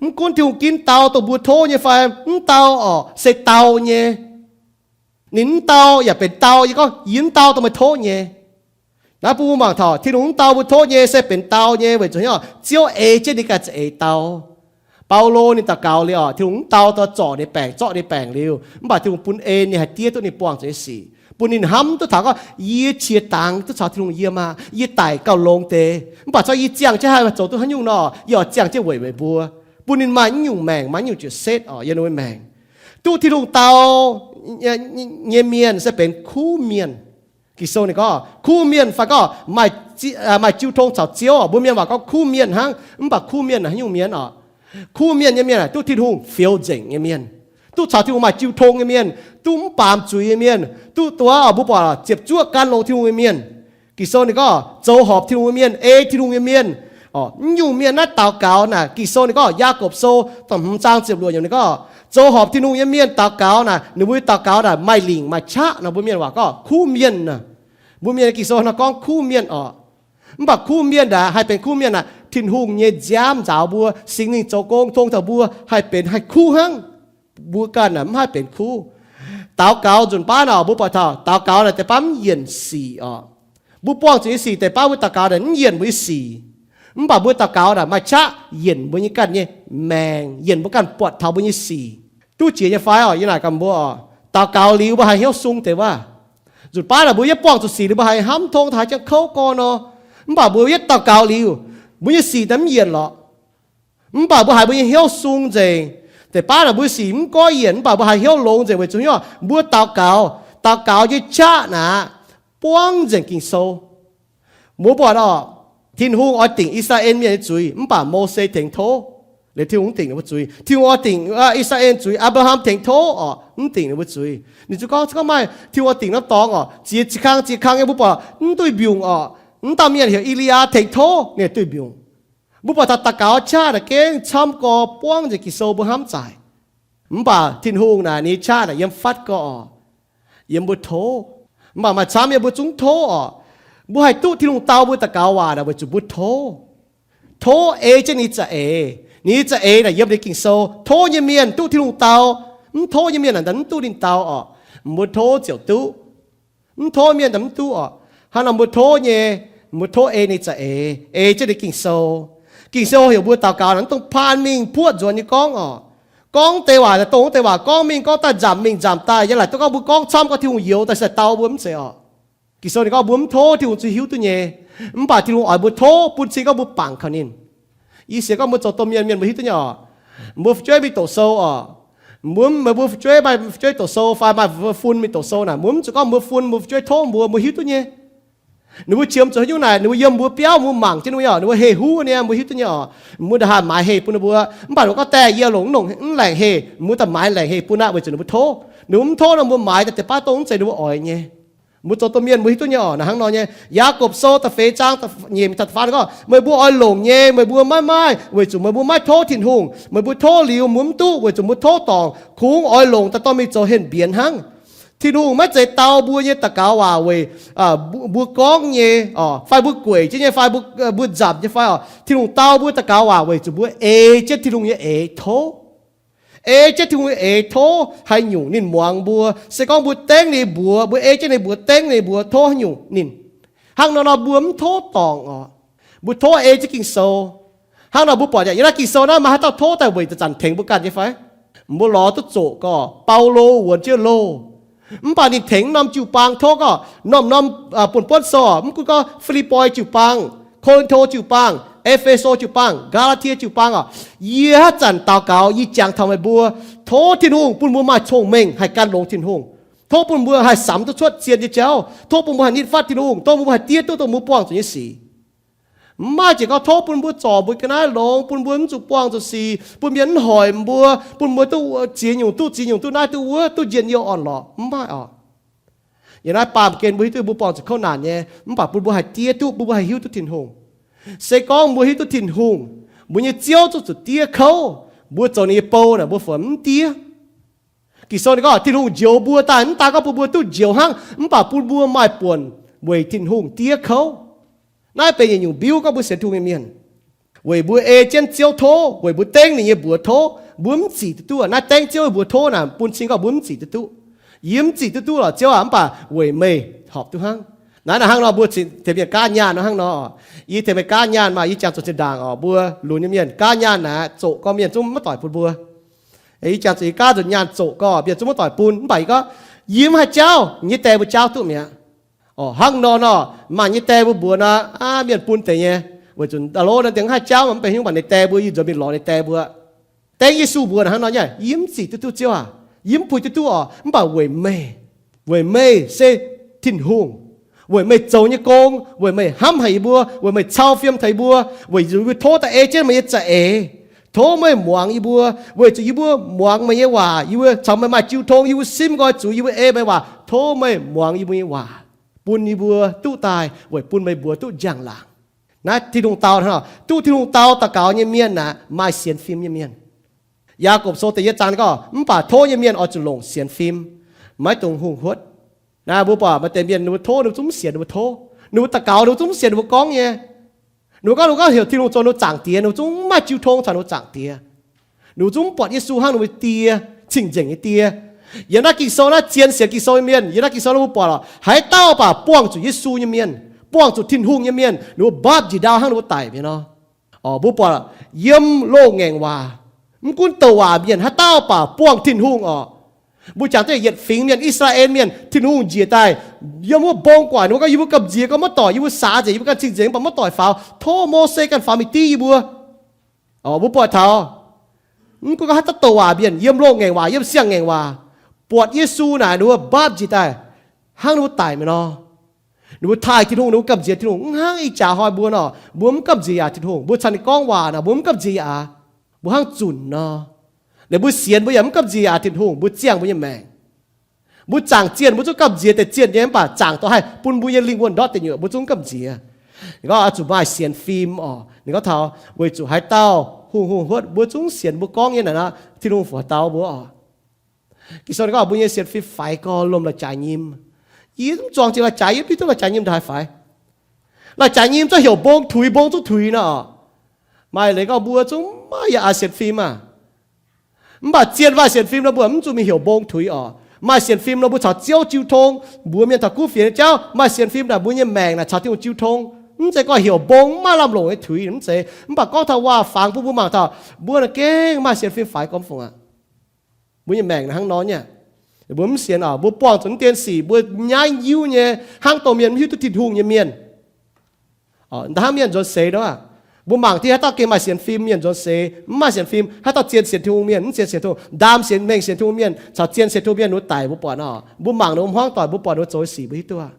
Mv gunv Tin-Hungh ginv dau dongh mbuo tov nyei fai mv dau oc, se dau nyei. Ninh mv dau yaac benx dau, yie gorngv yie mv dau dongh meih tov nyei. Naaiv bun mbuo mangc taux Tin-Hungh mv dau mbuo tov nyei se benx dau nyei, weic zuqc hnangv Ziouv ei jienv ninh ganh za'eix dau. Baulo ninh daux gaux liuz oc, Tin-Hungh mv dau dongh zorc ninh baengc, zorqv ninh baengc liuz, mv baac Tin-Hungh bun en ninh haih diev duqv ninh buangh zuqc nyei sic, bun ninh hnamv duqv taux gorngv, yie qiex dangx duqv caux Tin-Hungh yiem aqv, yie daic gauh longx deix, mv baac corc yie ziangh jienv haih zoux duqv haaix nyungc nor, yie oix ziangh jienv weic meih mbuo. Bun ninh maaih naaiv nyungc maengc, maaih naaiv nyungc jiez setv oc yiem ninh nyei maengc. Duqv Tin-Hungh dau nyei mienh se benx kuv mienh. Ging-Sou ninh gorngv kuv mienh fai gorngv maaih jiu tong caux Ziouv oc. Mbuo mienh waac gorngv kuv mienh hnangv, mv baac kuv mienh naaic haaix nyungc mienh oc? Kuv mienh nyei mienh aah, duqv Tin-Hungh fioux nzengc nyei mienh, duqv caux Tin-Hungh maaih jiu tong nyei mienh, duqv mv baamz zuiz nyei mienh, duqv duqv mbuo buatc ziepc zuoqv gan longx Tin-Hungh nyei mienh. Ging-Sou ninh gorngv zoux horpc Tin-Hungh nyei mienh, ei Tin-Hungh nyei mienh, Mv nyungc mienh naaiv daux gaux naaic, Ging-Sou ninh gorngv, Yaagorpc Sou da'hmz zaang ziepc luoqc yiemc ninh gorngv, zoux horpc Tin-Hungh nyei mienh daux gaux naaic, ninh mbuo daux gaux naaic maaih lingc maaih qaqv nor, mbuo mienh waac gorngv kuv mienh. Mbuo mienh Ging-Sou nor gorngv kuv mienh oc. Mv baac kuv mienh aeqv, haih benx kuv mienh aeqv, Tin-Hungh nyei nziaamv nzaaux mbuo, Singx Lingh zoux gong tong taux mbuo haih benx haih kuv hnangv. Mbuo ganh aeqv, mv haih benx kuv. Daux gaux nzunc baav nor, mbuo buatc taux daux gaux naaic deix baav mv yienc sic oc. Mbuo buangh zuqc nyei sic deix baav mbuo daux gaux naaic mv yienc mbuo nyei sic. Mv baac mbuo daux gaux naaic maaih qaqv yienc mbuo nyei ganh nyei maengc, yienc mbuo ganh buatc taux mbuo nyei sic duqv jiex nyei fai oc. Yie naaic gaax mbuo oc, daux gaux liuz mbuo haih hnyouv sung deix waac. Nzunc baav naaic mbuo yietv buangh zuqc sic liuz mbuo haiz hnamv tong taux haaix jangx kouv gorn nor, mv baac mbuo yietv daux gaux liuz, mbuo nyei sic daaih mv yienc lorqc. Mv baac mbuo haiz mbuo nyei hnyouv sung nzengc. Deix baav naaic mbuo sic mv goiv yienc, mv baac mbuo haiz hnyouv longx nzengc weic zuqc hnyouv mbuo daux gaux. Daux gaux nyei qaqv naaic buangv nzengc Ging-Sou. Mbuo buatc oc, Tin-Hungh oix dingc I^saa^laa^en Mienh nyei zuiz, mv baac Mose tengx tov. Liuz Tin-Hungh mv dingc ninh mbuo zuiz. Tin-Hungh oix dingc I^saa^laa^en zuiz, Apc^laa^ham tengx tov oc, mv dingc ninh mbuo zuiz. Ninh zuqc gorngv, gorngv maaih Tin-Hungh oix dingc norm dorngx oc, ziex, ziex kang ziex kang nyei mbuo buatc mv duih mbiungc oc. Mv dauh mienh heuc E^li^yaa tengx tov ninh duih mbiungc. Mbuo buatc taux daux gaux qaqv naaic gengh camv gorx buangv nzengc Ging-Sou mbuo hnamv zaaic. Mv baac Tin-Hungh naaic ninh nyei qaqv naaic yiem fatv gorx oc, yiem mbuo tov. Mv baac maaih camv yiem mbuo zungv tov oc. Mbuo haih duqv Tin-Hungh dau mbuo daux gaux waac naaic weic zuqc mbuo tov. Tov ei jienv ninh za'eix. Ninh za'eix naaic yiem ninh Ging-Sou. Tov nyei mienh duqv Tin-Hungh dau. Mv tov nyei mienh naaic mv duqv ninh dau oc. Mbuo tov ziouc duqv. Mv tov mienh naaic mv duqv oc. Hnangv nor mbuo tov nyei, mbuo tov ei ninh za'eix, ei jienv ninh Ging-Sou. Ging-Sou heuc mbuo daux gaux naaic mv dungx paan mingh puoqv nzuonx nyei gorngv oc. Gorngv deix waac daaih dongh deix waac gorngv mingh gorngv daaih, nzamc mingh nzamc daaih, yaac laaic duqv gorngv mbuo gorngv camv gorngv Tin-Hungh youx daaih se dau mbuo mv zeiz oc. Ging-Sou ninh gorngv mbuo mv tov Tin-Hungh zuqc hiuv duqv nyei. Mv baac Tin-Hungh oix mbuo tov bun cing gorngv mbuo bangc kaux ninh. Yie sienx gorngv mbuo zoux domh mienh, mienh mbuo hiuv duqv nyei oc. Mbuo fu'jueiv mingh doqc sou oc. Mbuo, meih mbuo fu'jueiv maaih fu'jueiv doqc sou fai maaih fun mingh doqc sou naaic, mbuo mv zuqc gorngv mbuo fun mbuo fu'jueiv tov mbuo, mbuo hiuv duqv nyei. Ninh mbuo qiemx zuqc haaix nyungc naaic, ninh mbuo yiem mbuo biauv, mbuo mangc jienv ninh mbuo oc, ninh mbuo heh huv nyei, mbuo hiuv duqv nyei oc. Mbuo ndaaih haih maaiz heh bun ninh mbuo. Mv baac ninh mbuo gorngv daaih yie longc mv longc mv laengc heh, mbuo daaih maaiz laengc heh bun aqv weic zuqc ninh mbuo tov. Ninh mbuo mv tov nor mbuo maaiz daaih deix baav dongh mv zeiz ninh mbuo oix nyei. Mbuo zoux domh mienh mbuo hiuv duqv nyei oc. Naaic hnangv nor nyei, Yaagorpc Sou da'feix zaang nyeic taux da'faam gorngv, meih mbuo oix longc nyei, meih mbuo maiv maaih weic zuqc meih mbuo maiv tov Tin-Hungh. Meih mbuo tov liuz mbuo mv duqv weic zuqc mbuo tov dorngc, kungx oix longc daaih dorh mingh zoux henh mbienx hnangv. Tin-Hungh maiv zeiz dau mbuo nyei daux gaux waac weic mbuo gorngv nyei fai mbuo gueic jienv nyei fai mbuo nzamc nyei fai oc. Tin-Hungh dau mbuo daux gaux waac weic zuqc mbuo ei jienv Tin-Hungh nyei eix tov. Ei jienv Tin-Hungh nyei eix tov haaix nyungc ninh muangx mbuo. Se gorngv mbuo dengv ninh mbuox, mbuo ei jienv ninh mbuox, dengv ninh mbuox tov haaix nyungc ninh. Hnangv nor nor mbuo mv tov dorngc oc. Mbuo tov ei jienv Ging-Sou. Hnangv nor mbuo buatc yaac yiem naaiv Ging-Sou naaiv maaih haaix dauh tov daaih weic zanc-zanc tengx mbuo ganh nyei fai? Mbuo lorz duqv zoqc gorqv Baulo wuonx jienv loh. Mv baac ninh tengx norm jiu-baang tov gorqv, norm-norm buonv-buonv sou, mv gunv gorngv Fi^lipv^poi jiu-baang, Ko^lin^to jiu-baang, E^fe^so jiu-baang, Gaa^laa^tie jiu-baang oc. Yie haaix zanc daux gaux yie jangx taux meih mbuo, tov Tin-Hungh bun mbuo maaih cong-mengh haih gan longx Tin-Hungh. Tov bun mbuo haih samx duqv cuotv zien nyei jauv. Tov bun mbuo haih nitv fatv Tin-Hungh. Tov bun mbuo haih diev duqv dongh mbuo buangh zuqc nyei sic. Mv maaih jiex gorngv tov bun mbuo zorc mbuo ga'naaiv longx, bun mbuo mv zuqc buangh zuqc sic, bun mienh mv hoic mbuo, bun mbuo duqv ziex nyungc duqv ziex nyungc, duqv naaiv duqv wuov, duqv njien-youh orn-lorqc. Mv maaih oc. Yiem naaiv baamh gen mbuo hiuv duqv mbuo buangh zuqc kouv naanc nyei, mv baac bun mbuo haih diev duqv, bun mbuo haih hiuv duqv Tin-Hungh. Se gorngv mbuo hiuv duqv Tin-Hungh, mbuo nyei Ziouv zuqc zuqc diev kouv, mbuo zoux ninh nyei bou naaic mbuo fungc mv diev. Ging-Sou ninh gorngv Tin-Hungh njoux mbuo daaih, mv daan gorngv bun mbuo duqv njoux hnangv, mv baac bun mbuo maaih buonc weic Tin-Hungh diev kouv. Naaiv benx yietc nyungc mbiuv gorngv mbuo sienx Tin-Hungh nyei mienh. Weic mbuo ei jienv Ziouv tov, weic mbuo dengv ninh nyei mbuox tov, mbuo mv zic duqv duqv. Naaiv dengv Ziouv nyei mbuox tov naaic bun cing gorngv mbuo mv zic duqv duqv. Yie mv zic duqv duqv lorqc Ziouv aac, mv baac weic meih horpc duqv hnangv. Naaiv naaic hnangv nor mbuo tengx mienh gaanv nyaanh nor hnangv nor. Yie tengx meih gaanv nyaanh maah, yie jangx zuqc zinh ndaangc oc, mbuo lunx nyei mienh gaanv nyaanh naaic zoqc gorngv mienh zungv maiv doic bun mbuo. Yie jangx zuqc yie gaanv nzunc nyaanh zoqc gorngv mienh zungv maiv doic bun, mv baac yie gorngv yie mv haih jaauv, yie nyei die mbuo jaauv duqv mi'aqv. Oc, hnangv nor nor, maaih nyei die mbuo mbuox nor, aav, mienh bun deix nyei, weic zuqc aa lo naaiv deix mv haih jaauv, mv benx haaix nyungc, mv baac ninh die mbuo, yie nzuonx mingh lorz ninh die mbuo. Dengv Yesu mbuox hnangv nor nyei, yie mv zic duqv duqv Ziouv aac, yie mv puix duqv duqv oc, mv baac weic meih, weic meih se Tin-Hungh, weic meih zoux nyei gong, weic meih hnamv haic yie mbuo, weic meih cau fiem taux yie mbuo, weic zuqc yie mbuo tov daaih ei jienv meih nyei za'eix. Tov meih muangx yie mbuo, weic zuqc yie mbuo muangx meih nyei waac, yie mbuo caux meih maaih jiu tong, yie mbuo simv nqoi zuqc, yie mbuo ei meih waac. Tov meih muangx yie mbuo nyei waac, bun yie mbuo duqv daaih weic bun meih mbuox duqv njang-laangc. Naaiv Tin-Hungh dau hnangv nor, duqv Tin-Hungh dau daux gaux nyei mienh aeqv, maaih sienx fim nyei mienh. Yaagorpc Sou da'yietv zaang gorngv, mv baac tov nyei mienh oix zuqc longc sienx fim, maiv dungx hungh huotv. Naaiv mbuo buatc maaih deix mienh ninh mbuo tov ninh mbuo zungv mv sienx ninh mbuo tov, ninh mbuo daux gaux ninh mbuo zungv mv sienx ninh mbuo gorngv nyei. Ninh mbuo gorngv, ninh mbuo gorngv heuc Tin-Hungh zoux ninh mbuo zaangc diex, ninh mbuo zungv mv maaih jiu tong caux ninh mbuo zaangc diex. Ninh mbuo zungv mv buatc Yesu hnangv ninh mbuo Die, cing-nzengc nyei Die. Yiem naaiv Ging-Sou naaiv zien sienx Ging-Sou nyei mienh, yiem naaiv Ging-Sou naaiv mbuo buatc lorqc, haaix dauh baac buangh zuqc Yesu nyei mienh, buangh zuqc Tin-Hungh nyei mienh, ninh mbuo mbaapv njiec ndau hnangv ninh mbuo daic mi'aqv nor. Mbuo buatc yiem loz-ngaengc waac, mv gunv douc waac mienh haaix dauh baac buangh Tin-Hungh orqc. Mbuo jangx duqv yietc fingx mienh, I^saa^laa^en mienh, Tin-Hungh njiec daaih yiem wuov mbong gu'nguaaic, ninh mbuo gorngv, yie mbuo gamh nziex gorngv maiv doic, yie mbuo saax nzengc, yie mbuo ganh cing-nzengc, mv baac maiv doic faaux, tov Mose ganh faaux mingh div yie mbuo. Mbuo buatc taux, mv gunv gorngv haaix dauh douc waac mienh, yiem loz-ngaengc waac, yiem siang-ngaengc waac, buatc Yesu naaic ninh mbuo mbaapv njiec daaih hnangv ninh mbuo daic mi'aqv nor. Ninh mbuo taaih Tin-Hungh, ninh mbuo gamh nziex Tin-Hungh, mv hnangv ih jaax hnoi mbuo nor, mbuo mv gamh nziex yaac Tin-Hungh, mbuo caux ninh gorngv waac nor, mbuo mv gamh nziex yaac, mbuo hnangv zunc nor. Liuz mbuo sienx mbuo yaac mv gamh nziex yaac Tin-Hungx, mbuo ziangh mbuo nyei maengc. Mbuo zaangc zienh mbuo zungv gamh nziex deix zienh nyei, mv baac zaangc dongh haih bun mbuo nyei lingh wuonh ndortv deic nyuoqc mbuo zungv gamh nziex. Ninh gorngv oix zuqc maaih sienx fim orqc. Ninh gorngv taux weic zuqc haaix dauh hungh hungh huotv mbuo zungv sienx mbuo gorngv nyei naaic, Tin-Hungh fungc dau mbuo orqc. Ging-Sou ninh gorngv mbuo nyei sienx fim faix gorx lomh la'jaaix nyim. Yie mv zuangx jiex la'jaaix, yie mv hiuv duqv la'jaaix nyim ndongc haaix faix. La'jaaix nyim zorqv heuc mbong tuix, mbong zungv tuix nor orqc. Maaih leiz gorngv mbuo zungv maaih yaac sienx fim aah. Mv baac zien maaih sienx fim nor mbuo mv zuqc mingh heuc mbong tuix orqc. Maaih sienx fim nor mbuo caux Ziouv jiu tong, mbuox mienh taux kuv fienx nyei jauv. Maaih sienx fim naaic mbuo nyei maengc naaic caux Tin-Hungh jiu tong. Mv zeiz gorngv heuc mbong maiv lamh longc nyei tuix, mv zeiz. Mv baac gorngv taux waac-fangx bun mbuo mangc taux mbuo naaic gengh maaih sienx fim faix gorx fungc aqv. Mbuo nyei maengc naaic hnangv nor nyei. Mbuo mv sienx orqc, mbuo buangh zuqc naaiv dien sic mbuo nyaiv nyiuv nyei, hnangv dongh mienh mv hiuv duqv Tin-Hungh nyei mienh. Hnangv mienh nzuonx seix nor, mbuo mangc deix haaix dauh gengh maaih sienx fim mienh nzuonx seix, mv maaih sienx fim, haaix dauh zien sienx Tin-Hungh mienh, mv zien sienx Tin-Hungh, ndaam sienx, mengh sienx Tin-Hungh mienh caux zien sienx Tin-Hungh mienh ninh mbuo daic mbuo buatc nor, mbuo mangc ninh mbuo hmuangv doic, mbuo buatc ninh mbuo zoux nyei sic mbuo hiuv duqv aqv.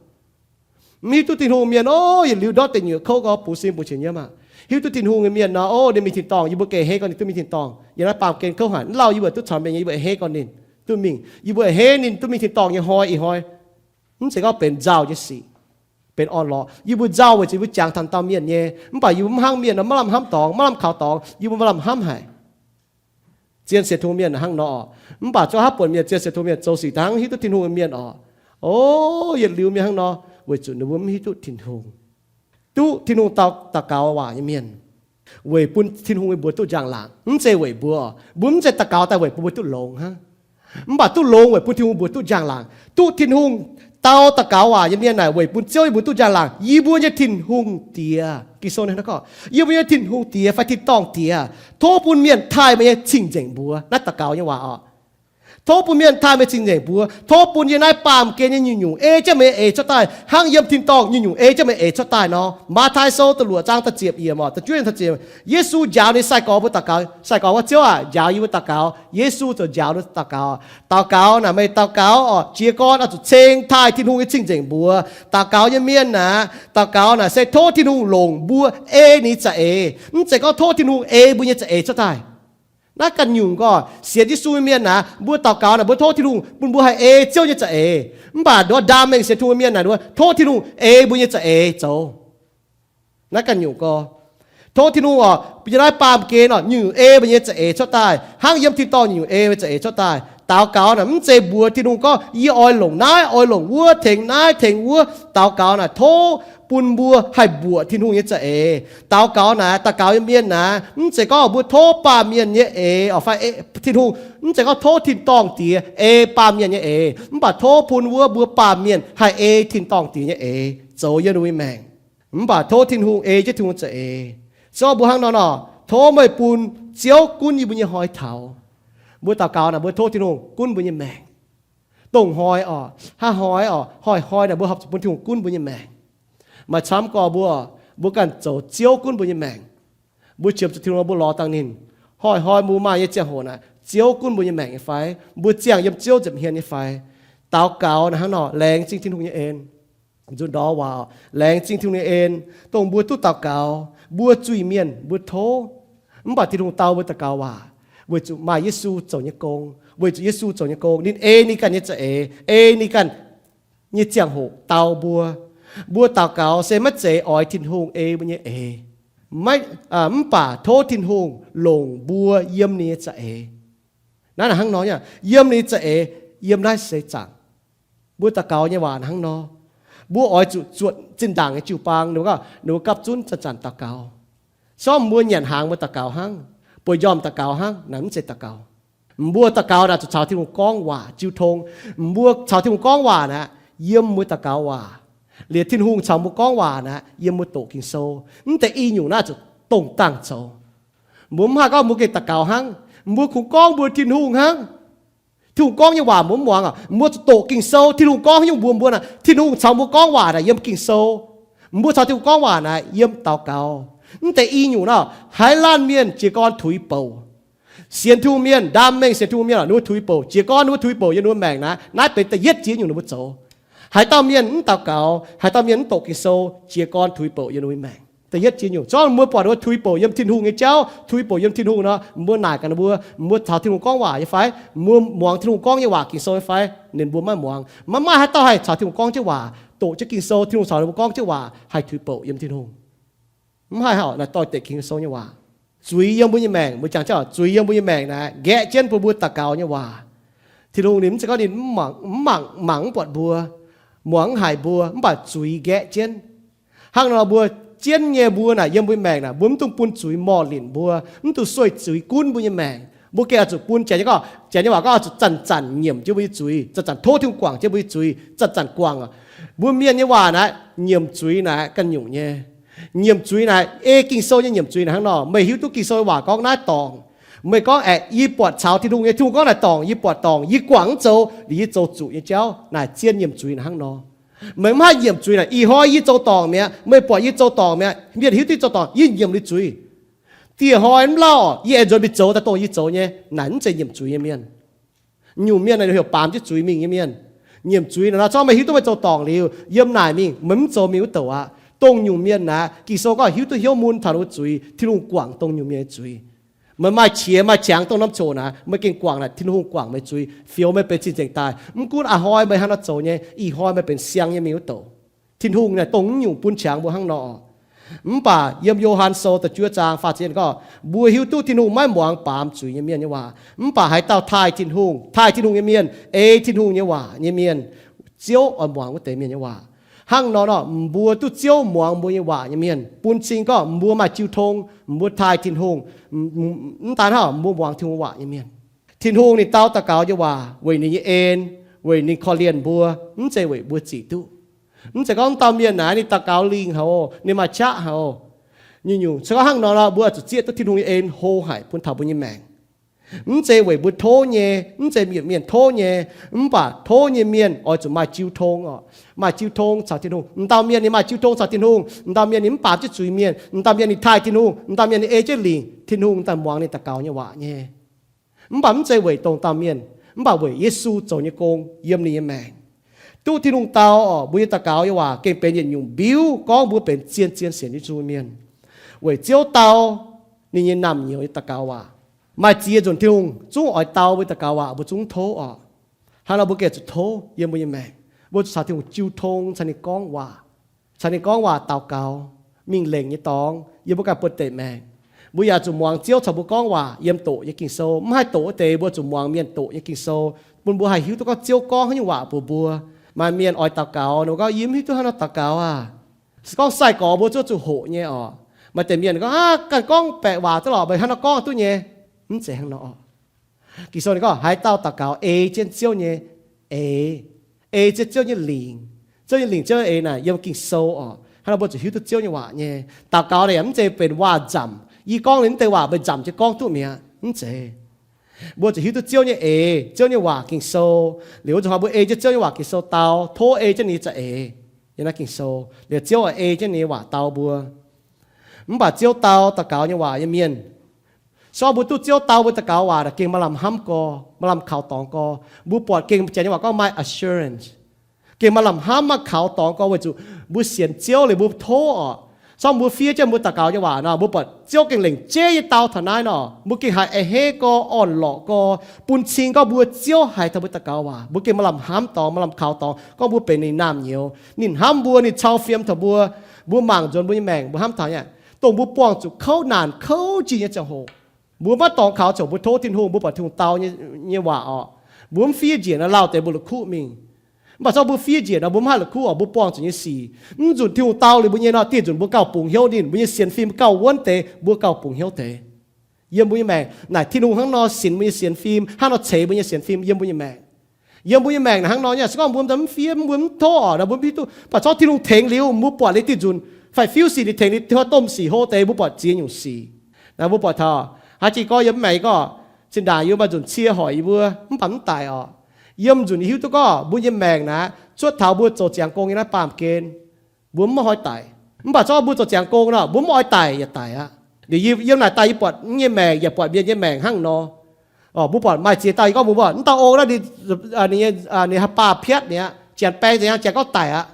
Mv hiuv duqv Tin-Hungh mienh, o, yietc liuz ndortv deic nyuoqc kouv gorx, buv sin buv qiex nyiemv aqv. Hiuv duqv Tin-Hungh nyei mienh nor, o, ninh mingh tin-dorngh, yie mbuo gengh hei gorngv ninh duqv mingh tin-dorngh. Yiem naaiv baamh gen kouv haic, lauh yie mbuo duqv caux mienh nyei, yie mbuo hei gorngv ninh duqv mingh, yie mbuo hei ninh duqv mingh tin-dorngh nyei hnoi ih hnoi. Mv zeiz gorngv benx nzauh nyei sic, benx orn-lorqc. Yie mbuo nzauh weic zuqc yie mbuo jangx taux dauh mienh nyei, mv baac yie mbuo mv hnangv mienh nor, maiv lamh hnamv dorngx, maiv lamh kaux dorngx, yie mbuo maiv lamh hnamv haic. Zien sienx Tin-Hungh mienh hnangv nor orqc. Mv baac zungv haaix buonc mienh zien sienx Tin-Hungh mienh zoux sic dangh hiuv duqv Tin-Hungh mienh orqc. O, yietc liuz mienh hnangv nor, weic zuqc ninh mbuo mv hiuv duqv Tin-Hungh. Duqv Tin-Hungh daux gaux waac nyei mienh, weic bun Tin-Hungh nyei mbuox duqv njang-laangc. Mv zeiz weic mbuo, mbuo mv zeiz daux gaux daaih weic bun mbuo duqv longx hnangv. Mv baac duqv longx weic bun Tin-Hungh mbuox duqv njang-laangc. Duqv Tin-Hungh dau daux gaux waac nyei mienh naaic weic bun Ziouv nyei mbuox duqv njang-laangc. Yie mbuo nyei Tin-Hungh Diex, Ging-Sou gorngv, yie mbuo nyei Tin-Hungh Diex fai tin-dorngh Diex, tov bun mienh taaih meih nyei cing-nzengc mbuox. Naaiv daux gaux nyei waac orqc. Tov bun mienh taaih meih cing-nzengc mbuox. Tov bun yie naaiv baamh gen nyei nyungc-nyungc ei jienv meih nyei eix cuotv daaih, hnangv yiem tin-dorngh nyungc-nyungc ei jienv meih nyei eix cuotv daaih nor. Matv^taai Sou da'luoqc zaang da'ziepc yiemc orqc, da'juov yiemc, da'ziepc. Yesu njaaux ninh sai-gorx mbuo daux gaux, sai-gorx gorngv, Ziouv aah, njaaux yie mbuo daux gaux. Yesu ziouc njaaux ninh daux gaux. Daux gaux naaic meih daux gaux orqc, jiez gorn oix zuqc ceng taaih Tin-Hungh nyei cing-nzengc mbuox. Daux gaux nyei mienh aah, daux gaux naaic se tov Tin-Hungh longc mbuo ei ninh za'eix. Mv zeiz gorngv tov Tin-Hungh ei mbuo nyei za'eix cuotv daaih. Naaiv ganh nyungc gorngv sienx Yesu nyei mienh aah, mbuo daux gaux naaic mbuo tov Tin-Hungh bun mbuo haih ei Ziouv nyei za'eix. Mv baac nduov ndaam mengh sienx Tin-Hungh nyei mienh naaic, nduov tov Tin-Hungh ei mbuo nyei za'eix zoux. Naaiv ganh nyungc gorngv, tov Tin-Hungh orqc, bun yie naaiv baamh gen orqc, nyungc-nyungc ei mbuo nyei za'eix cuotv daaih, hnangv yiem tin-dorngh nyungc-nyungc ei mbuo za'eix cuotv daaih. Daux gaux naaic mv zeiz mbuox Tin-Hungh gorngv yie oix longc naaiv, oix longc wuov, tengx naaiv, tengx wuov. Daux gaux naaic tov bun mbuo haih mbuoqc Tin-Hungh nyei za'eix. Daux gaux naaic, daux gaux nyei mienh naaic, mv zeiz gorngv mbuo tov baamh mienh nyei eix orqc fai Tin-Hungh, mv zeiz gorngv tov tin-dorngh Diex ei baamh mienh nyei eix, mv baac tov bun wuov mbuo baamh mienh haih ei tin-dorngh Diex nyei eix zoux yiem ninh mbuo nyei maengc. Mv baac tov Tin-Hungh ei jienv Tin-Hungh za'eix. Se gorngv mbuo hnangv nor nor, tov meih bun Ziouv gunv yie mbuo nyei hnoi taux. Mbuo daux gaux naaic mbuo tov Tin-Hungh gunv mbuo nyei maengc. Dongh hnoi orqc, haaix hnoi orqc, hnoi-hnoi naaic mbuo horpc zuqc bun Tin-Hungh gunv mbuo nyei maengc. Maaih camv gorx mbuo, mbuo ganh zoux Ziouv gunv mbuo nyei maengc. Mbuo qiemx zuqc Tin-Hungh, mbuo lorz dangh ninh. Hnoi-hnoi mbuo maaih nyei ziangh hoc naaic, Ziouv gunv mbuo nyei maengc nyei fai? Mbuo ziangh yiem Ziouv nza'hmien nyei fai? Daux gaux naaic hnangv nor laengz zingh Tin-Hungh nyei en. Nzunc ndorm waac, laengz zingh Tin-Hungh nyei en, dongh mbuo duqv daux gaux, mbuo zuiz-mienh mbuo tov. Mv baac Tin-Hungh dau mbuo daux gaux waac, weic zuqc maaih Yesu zoux nyei gong, weic zuqc Yesu zoux nyei gong, ninh ei ninh ganh nyei za'eix, ei ninh ganh nyei ziangh hoc dau mbuo. Mbuo daux gaux se maiv zeiz oix Tin-Hungh ei mbuo nyei eix, mv baac tov Tin-Hungh longc mbuo yiem ninh nyei za'eix. Naaiv hnangv nor, yiem ninh nyei za'eix, yiem naaiv seix zaangc. Mbuo daux gaux nyei waac hnangv nor. Mbuo oix zuqc zuotc zinh ndaangc nyei jiu-baang, ninh mbuo gapv zunv zanc-zanc daux gaux. Sorng mbuo nyanc hnaangx mbuo daux gaux hnangv, bueix njormh daux gaux hnangv, naaic mv zeiz daux gaux. Mbuo daux gaux naaic zuqc caux Tin-Hungh gorngv waac jiu tong. Mbuo caux Tin-Hungh gorngv waac naaic, yiem mbuo daux gaux waac. Liuz Tin-Hungh caux mbuo gorngv waac naaic, yiem mbuo doqc Ging-Sou. Mv deix i nyungc naaiv zuqc dongh dangh zoux. Mbuo mv haih gorngv mbuo gengh daux gaux hnangv. Mbuo kungx gorngv mbuo Tin-Hungh hnangv. Tin-Hungh gorngv nyei waac mbuo mv muangx aqv. Mbuo zuqc doqc Ging-Sou. Tin-Hungh gorngv nyungc mbuox mbuo naaic, Tin-Hungh caux mbuo gorngv waac naaic yiem Ging-Sou. Mbuo caux Tin-Hungh gorngv waac naaic yiem daux gaux. Mv deix i nyungc naaic, haaix laanh mienh jiez gorn tuix bouc. Sienx Tin-Hungh mienh, ndaam mengh sienx Tin-Hungh mienh, ninh mbuo tuix bouc. Jiez gorn ninh mbuo tuix bouc yiem ninh mbuo maengc naaic, naaiv benx da'yietv ziex nyungc ninh mbuo zoux. Haaix dauh mienh mv daux gaux, haaix dauh mienh mv doqc Ging-Sou, jiez gorn tuix bouc yiem ninh mbuo maengc. Da'yietv ziex nyungc, zorngv mbuo buatc ninh mbuo tuix bouc yiem Tin-Hungh nyei jauv, tuix bouc yiem Tin-Hungh nor, mbuo naaic gaax ninh mbuo, mbuo caux Tin-Hungh gorngv waac nyei fai? Mbuo muangx Tin-Hungh gorngv nyei waac Ging-Sou nyei fai? Ninh mbuo maiv muangx. Maiv maaih haaix dauh haih caux Tin-Hungh gorngv jienv waac, doqc jienv Ging-Sou, Tin-Hungh caux ninh mbuo gorngv jienv waac haih tuix bouc yiem Tin-Hungh. Mv haih hauh naaic doix-dekc Ging-Sou nyei waac. Zuiz yiem mbuo nyei maengc, mbuo jangx jienv zuiz yiem mbuo nyei maengc naaic nqaeqv jienv bun mbuo daux gaux nyei waac. Tin-Hungh ninh mv zeiz gorngv ninh mv mangc, mv mangc, mangc mv buatc mbuo, muangx mv haiz mbuo, mv baac zuiz nqaeqv jienv. Hnangv nor mbuo jienv nyei mbuo naaic yiem mbuo maengc naaic, mbuo mv dungx bun zuiz morh linc mbuo, mv dungx sueih zuiz gunv mbuo nyei maengc. Mbuo gengh oix zuqc bun, janx nyei gorngv, janx nyei waac gorngv oix zuqc zanc-zanc nyiemc jienv mbuo nyei zuiz, zanc-zanc tov Tin-Hungh guangc jienv mbuo nyei zuiz, zanc-zanc guangc. Mbuo mienh nyei waac naaiv nyiemc zuiz naaiv ganh nyungc nyei. Nyiemc zuiz naaiv, ei Ging-Sou nyei nyiemc zuiz naaiv hnangv nor, meih hiuv duqv Ging-Sou nyei waac gorngv naaiv dorngc. Meih gorngv aeqv, yie buatc caux Tin-Hungh nyei, Tin-Hungh gorngv naaic dorngc, yie buatc dorngc, yie guangc mv zoux, liuz yie zoux zuqc nyei jauv naaic zien nyiemc zuiz naaiv hnangv nor. Meih mv haih nyiemc zuiz naaic, ih hnoi yie zoux dorngc mi'aqv, meih buatc yie zoux dorngc mi'aqv, mienh hiuv duqv yie zoux dorngc, yie nyiemc liuz zuiz. Dieh hnoi mv lauh, yie aengx nzuonx mingh zoux daaih dongh yie zoux nyei, naaic mv zeiz nyiemc zuiz nyei mienh. Nyungc mienh naaic heuc baamz jienv zuiz mingh nyei mienh. Nyiemc zuiz naaic nor, zorngv meih hiuv duqv meih zoux dorngc liuz, yiem naaic mingh meih mv zoux mingh wuov douc aqv. Dongh nyungc mienh naaic, Ging-Sou gorngv hiuv duqv hnyouv mun taux ninh mbuo zuiz, Tin-Hungh guangc dongh nyungc mienh nyei zuiz. Meih maaih qiex maaih qangx dongh norm coc naaic, meih gengh guangc naaic, Tin-Hungh guangc meih zuiz, fioux meih benx cing-nzengc daaih. Mv gunv a'hnoi meih hnangv nor zoux nyei, ih hnoi meih benx siang nyei mingh wuov douc. Tin-Hungh naaic dongh nyungc bun qangx mbuo hnangv nor. Mv baac yiem Yo^han Sou da'juov zaang faah ziepc yietv gorngv, mbuo hiuv duqv Tin-Hungh maiv muangx baamz zuiz nyei mienh nyei waac. Mv baac haaix dauh taaih Tin-Hungh, taaih Tin-Hungh nyei mienh, ei Tin-Hungh nyei waac nyei mienh, Ziouv oix muangx wuov deix mienh nyei waac. Hnangv nor nor, mbuo duqv Ziouv muangx mbuo nyei waac nyei mienh, bun cing gorngv mbuo maaih jiu tong, mbuo taaih Tin-Hungh, mv daan hnangv mbuo muangx Tin-Hungh waac nyei mienh. Tin-Hungh ninh dau daux gaux nyei waac weic ninh nyei en, weic ninh korv-lienh mbuo, mv zeiz weic mbuo zic duqv. Mv zeiz gorngv mv dauh mienh naaiv ninh daux gaux lingh haic, ninh maaih qaqv haic. Nyungc-nyungc se gorngv hnangv nor nor, mbuo zuqc zieqv duqv Tin-Hungh nyei en hlo haic bun taux mbuo nyei maengc. Mv zeiz weic mbuo tov nyei, mv zeiz mienh tov nyei, mv baac tov nyei mienh oix zuqc maaih jiu tong oc. Maaih jiu tong caux Tin-Hungh. M'dauh mienh ninh maaih jiu tong caux Tin-Hungh, m'dauh mienh ninh mv baamz jienv zuiz mienh, m'dauh mienh ninh taaih Tin-Hungh, m'dauh mienh ninh ei jienv lingc, Tin-Hungh daaih muangx ninh daux gaux nyei waac nyei. Mv baac mv zeiz weic dongh dauh mienh, mv baac weic Yesu zoux nyei gong yiem ninh nyei maengc. Duqv Tin-Hungh dau oc, mbuo nyei daux gaux nyei waac gengh benx yietc nyungc mbiuv gorngv mbuo benx zien-zien sienx Yesu mienh. Weic Ziouv dau ninh nyei naamh nyouz nyei daux gaux waac. Maaih ziex nzunc Tin-Hungh zungv oix dau mbuo daux gaux waac, mbuo zungv tov oc. Hnangv nor mbuo gengh zuqc tov yiem mbuo nyei maengc. Mbuo zuqc caux Tin-Hungh jiu tong, caux ninh gorngv waac, caux ninh gorngv waac daux gaux, mingh lengc nyei dorngx yiem mbuo ganh buoz-ndeic maengc. Mbuo yaac zuqc muangx Ziouv caux mbuo gorngv waac yiem doqc nyei Ging-Sou. Mv haih doqc wuov deix mbuo zuqc muangx mienh doqc nyei Ging-Sou, bun mbuo haih hiuv duqv gorngv Ziouv gorngv haaix nyungc waac mbuox mbuo. Maaih mienh oix daux gaux, ninh mbuo gorngv, yie mv hiuv duqv hnangv nor daux gaux aah. Se gorngv sai-gorx mbuo zuqc zuqc hoqc nyei oc. Maaih deix mienh gorngv, aav, ganh gorngv baeqc waac duqv lorqc, meih hnangv nor gorngv duqv nyei. Mv zeiz hnangv nor oc. Ging-Sou ninh gorngv, haaix dauh daux gaux ei jienv Ziouv nyei eix, ei jienv Ziouv nyei lingc. Ziouv nyei lingc, Ziouv nyei eix naaic yiem Ging-Sou oc. Hnangv nor mbuo zuqc hiuv duqv Ziouv nyei waac nyei. Daux gaux naaic yaac mv zeiz benx waac-nzamc. Yie gorngv liuz mv deix waac meih nzamc jienv gorngv duqv mi'aqv. Mv zeiz. Mbuo zuqc hiuv duqv Ziouv nyei eix, Ziouv nyei waac Ging-Sou. Liuz wuov zuqc hnoi mbuo ei jienv Ziouv nyei waac Ging-Sou dau, tov ei jienv ninh nyei za'eix, yiem naaiv Ging-Sou. Liuz Ziouv ei jienv ninh nyei waac dau mbuo. Mv baac Ziouv dau daux gaux nyei waac nyei mienh, se gorngv mbuo duqv Ziouv dau mbuo daux gaux waac naaic gengh maaih lamh hnamv gorx, maaih lamh kaux dorngx gorx. Mbuo buatc gengh janx nyei waac gorngv maaih assurance. Gengh maaih lamh hnamv, maaih kaux dorngx gorx weic zuqc mbuo sienx Ziouv liuz mbuo tov oc. Sorng mbuo fiev jienv mbuo daux gaux nyei waac nor, mbuo buatc Ziouv gengh lengc jeiv nyei dau taux naaiv nor, mbuo gengh haih a'hneiv gorx, orn-lorqc gorx, bun cing gorngv mbuo Ziouv haiz taux mbuo daux gaux waac. Mbuo gengh maaih lamh hnamv dorngx, maaih lamh kaux dorngx gorngv mbuo benx ninh naamh nyouz. Ninh hnamv mbuo, ninh cau fiem taux mbuo. Mbuo mangc nzuonx mbuo nyei maengc, mbuo hnamv taux nyei, dongh mbuo buangh zuqc kouv naanc kouv jiex nyei ziangh hoc, mbuo maiv dorngx kaux ziouc mbuo tov Tin-Hungh, mbuo buatc Tin-Hungh dau nyei waac orqc, mbuo mv fiev njiec nor, lauh deix mbuo la'kuqv mingh. Mv baac zorqv mbuo fiev njiec nor, mbuo mv haih la'kuqv orqc, mbuo buangh zuqc nyei sic. Mv nzunc Tin-Hungh dau liuz mbuo nyei nor, dieh nzunc mbuo gauh bungx hnyouv ninh, mbuo nyei sienx fim gauh wuonv deix, mbuo gauh bungx hnyouv deix. Yiem mbuo nyei maengc naaic, Tin-Hungh hnangv nor sinx mbuo nyei sienx fim, hnangv nor ceix mbuo nyei sienx fim yiem mbuo nyei maengc. Yiem mbuo nyei maengc naaic hnangv nor nyei, se gorngv mbuo mv fiev, mbuo mv tov orqc nor, mbuo mv hiuv duqv. Mv baac zorqv Tin-Hungh tengx liuz, mbuo buatc liuz dieh nzunc faix-fiuv sic ninh tengx liuz, tov domh sic hlo deix, mbuo buatc ziex nyungc sic. Naaiv mbuo buatc taux haaix jiex gorngv yiem mv maengx gorngv, zinh ndaangc yie maaih nzunc cie hoic yie mbuo, mv baac mv daic orqc. Yiem nzunc yie hiuv duqv gorngv mbuo nyei maengc naaic, cuotv taux mbuo zoux ziangx gong nyei naaiv baamh gen, mbuo mv maaih hnoi daic. Mv baac zorqv mbuo zoux ziangx gong nor, mbuo mv oix daic yaac daic aqv. Liuz yie yiem naaic daaih yie buatc mv nyei maengc yaac buatc mienh nyei maengc hnangv nor. Mbuo buatc maaih ziex dauh yie gorngv mbuo buatc mv dauh ong naaiv ninh, ninh, ninh haaix baac piatv ninh aqv, janx baeng za'nyangh janx gorngv daic aqv.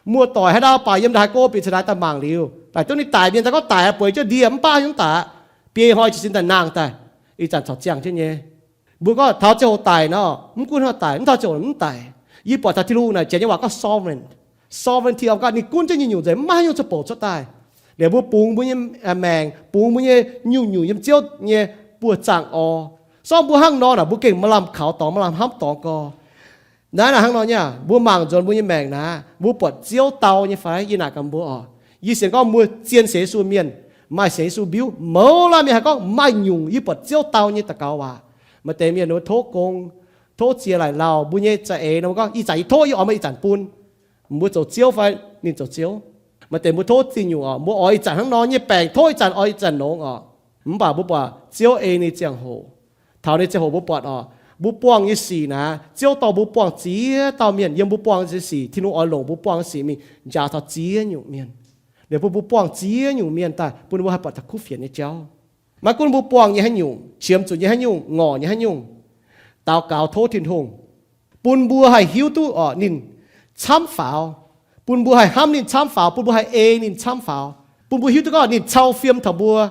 Muoz-doic haaix ndau baac yiem ndaaih haaix go bieqc caux naaiv daaih mangc liuz, daaih duqv ninh daic mienh daaih gorngv daic aqv, bueix jienv ndie mv baac nyungc daic aqv. Biei hnoi jiez sin daaih nangh daaih, ih zanc caux ziangh jienv nyei. Mbuo gorngv taux ziangh hoc daic nor, mv gunv hnangv daic, mv taux ziangh hoc mv daic. Yie buatc taux Tin-Hungh naaic janx nyei waac gorngv sovereign. Sovereignty of God, ninh gunv jienv nyei nyungc nzengc, maiv haaix nyungc zuqc bouc cuotv daaih. Liuz mbuo bungx mbuo nyei maengc, bungx mbuo nyei nyungc-nyungc yiem Ziouv nyei buoz-zaangc orv. Sorng mbuo hnangv nor naaic, mbuo gengh maaih lamh kaux dorngx, maaih lamh hnamv dorngx gorx. Naaiv naaic hnangv nor nyei, mbuo mangc nzuonx mbuo nyei maengc naaic, mbuo buatc Ziouv dau nyei fai? Yie naaic gaax mbuo oc, yie sienx gorngv mbuo zien sienx Yesu mienh, maaih sienx Yesu mbiuv, mouz laanh mienh haih gorngv maaih nyungc yie buatc Ziouv dau nyei daux gaux waac. Maaih deix mienh ninh mbuo tov gong, tov ziex laaic lauh, mbuo nyei za'eix nor, mbuo gorngv ih zanc yie tov, yie oix maaih ih zanc bun. Mbuo zoux Ziouv fai ninh zoux Ziouv? Maaih deix mbuo tov zingh nyungc oc, mbuo oix ih zanc hnangv nor nyei baengc, tov ih zanc, oix ih zanc longx oc. Mv baac mbuo buatc Ziouv ei ninh nyei ziangh hoc. Taux ninh nyei ziangh hoc mbuo buatc oc, mbuo buangh nyei sic naaic, Ziouv dorh mbuo buangh ziex dauh mienh. Yiem mbuo buangh nyei sic, Tin-Hungh oix longc mbuo buangh nyei sic mingh njaaux taux ziex nyungc mienh. Liuz bun mbuo buangh ziex nyungc mienh daaih, bun mbuo haih buatc taux kuv fienx nyei jauv. Maiv gunv mbuo buangh nyei haaix nyungc, qiemx zuqc nyei haaix nyungc, ngorc nyei haaix nyungc, daux gaux tov Tin-Hungh bun mbuo haih hiuv duqv oc ninh camv faaux, bun mbuo haih hnamv ninh camv faaux, bun mbuo haih ei ninh camv faaux, bun mbuo hiuv duqv gorngv ninh cau fiem taux mbuo,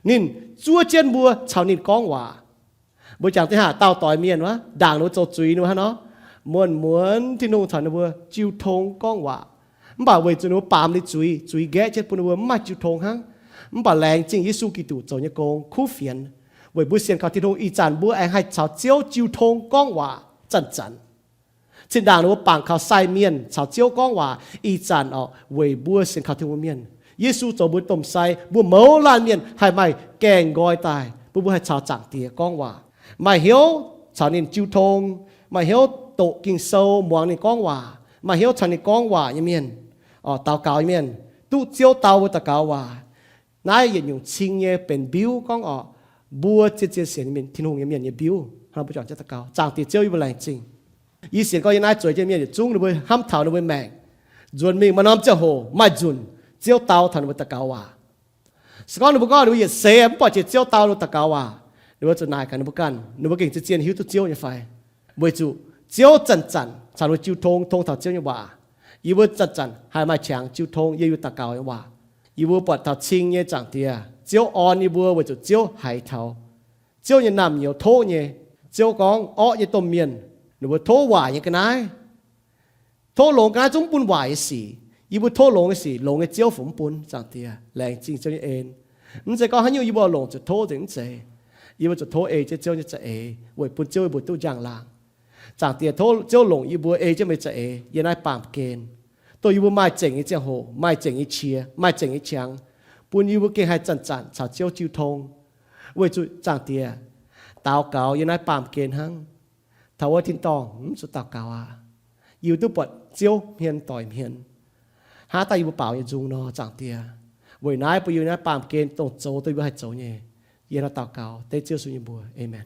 ninh zuov jienv mbuo caux ninh gorngv waac. Mbuo jangx deix haac dauh doix mienh wuov, ndaangc ninh mbuo zoux zuiz ninh mbuo hnangv nor, muonz-muonz Tin-Hungh caux ninh mbuo jiu tong gorngv waac. Mv baac weic zuqc ninh mbuo baamz ninh zuiz, zuiz nqaeqv jienv bun ninh mbuo mv maaih jiu tong hnangv. Mv baac laengz zingh Yesu Giduc zoux nyei gong kuv fienx, weic mbuo sienx kaux Tin-Hungh ih zanc mbuo aengx haih caux Ziouv jiu tong gorngv waac zanc-zanc. Zinh ndaangc ninh mbuo bangc kaux sai mienh caux Ziouv gorngv waac, ih zanc oc weic mbuo sienx kaux Tin-Hungh mienh, Yesu zoux mbuo domh sai, mbuo mouz laanh mienh haih maaih gaengh nqoi daaih bun mbuo haih caux Zaangc Diex gorngv waac, maaih hnyouv caux ninh jiu tong, maaih hnyouv doqc Ging-Sou, muangx ninh gorngv waac, maaih hnyouv caux ninh gorngv waac nyei mienh, oc daux gaux nyei mienh, duqv Ziouv dau mbuo daux gaux waac. Naaiv yietc nyungc cing nyei benx mbiuv gorngv oc, mbuo zien-zien sienx Tin-Hungh nyei mienh nyei mbiuv. Hnangv mbuo juangc jienv daux gaux. Zaangc Diex Ziouv, yie mbuo laengz zingh. Yie sienx gorngv yie naaiv zueiz jienv mienh yietc zungv ninh mbuo hnamv taux ninh mbuo maengc nzuonx mingh maaih norm ziangh hoc maaih nzunc Ziouv dau taux ninh mbuo daux gaux waac. Se gorngv ninh mbuo gorngv ninh mbuo yietc seix mv buatc jiex Ziouv dau ninh mbuo daux gaux waac, ninh mbuo zuqc naaic gaax ninh mbuo ganh, ninh mbuo gengh zien-zien hiuv duqv Ziouv nyei fai? Weic zuqc Ziouv zanc-zanc caux ninh mbuo jiu tong, tong taux Ziouv nyei waac. Yie mbuo zanc-zanc haih maaih qangx jiu tong yiem yie mbuo daux gaux nyei waac. Yie mbuo buatc taux cing nyei Zaangc Diex, Ziouv orn yie mbuo weic zuqc Ziouv haiz taux Ziouv nyei naamh nyouz tov nyei. Ziouv gorngv orqv nyei domh mienh, ninh mbuo tov waaic nyei ga'naaiv, tov longx ga'naaiv zungv mv bun waaic nyei sic. Yie mbuo tov longx nyei sic, longx nyei Ziouv fungc mv bun. Zaangc Diex, laengz zingh Ziouv nyei en. Mv zeiz gorngv haaix nyungc yie mbuo longc zuqc tov nzengc, mv zeiz. Yie mbuo zuqc tov ei jienv Ziouv nyei za'eix weic bun Ziouv yie mbuo duqv njang-laangc. Zaangc Diex, tov Ziouv longc yie mbuo ei jienv meih za'eix yiem naaiv baamh gen, dongh yie mbuo maaih zengc nyei ziangh hoc, maaih zengc nyei qiex, maaih zengc nyei qangx, bun yie mbuo gengh haih zanc-zanc caux Ziouv jiu tong. Weic zuqc Zaangc Diex, daux gaux yiem naaiv baamh gen hnangv. Taux wuov tin-dorngh mv zuqc daux gaux aqv. Yie mbuo duqv buatc Ziouv hmien doic hmien. Hnangv daaih yie mbuo baaux nyei nzung nor, Zaangc Diex, weic naaiv bun yie mbuo naaiv baamh gen dongh zoux dongh yie mbuo haih zoux nyei. Yie hnangv daux gaux dengv Ziouv Yesu nyei mbuox. Aamen.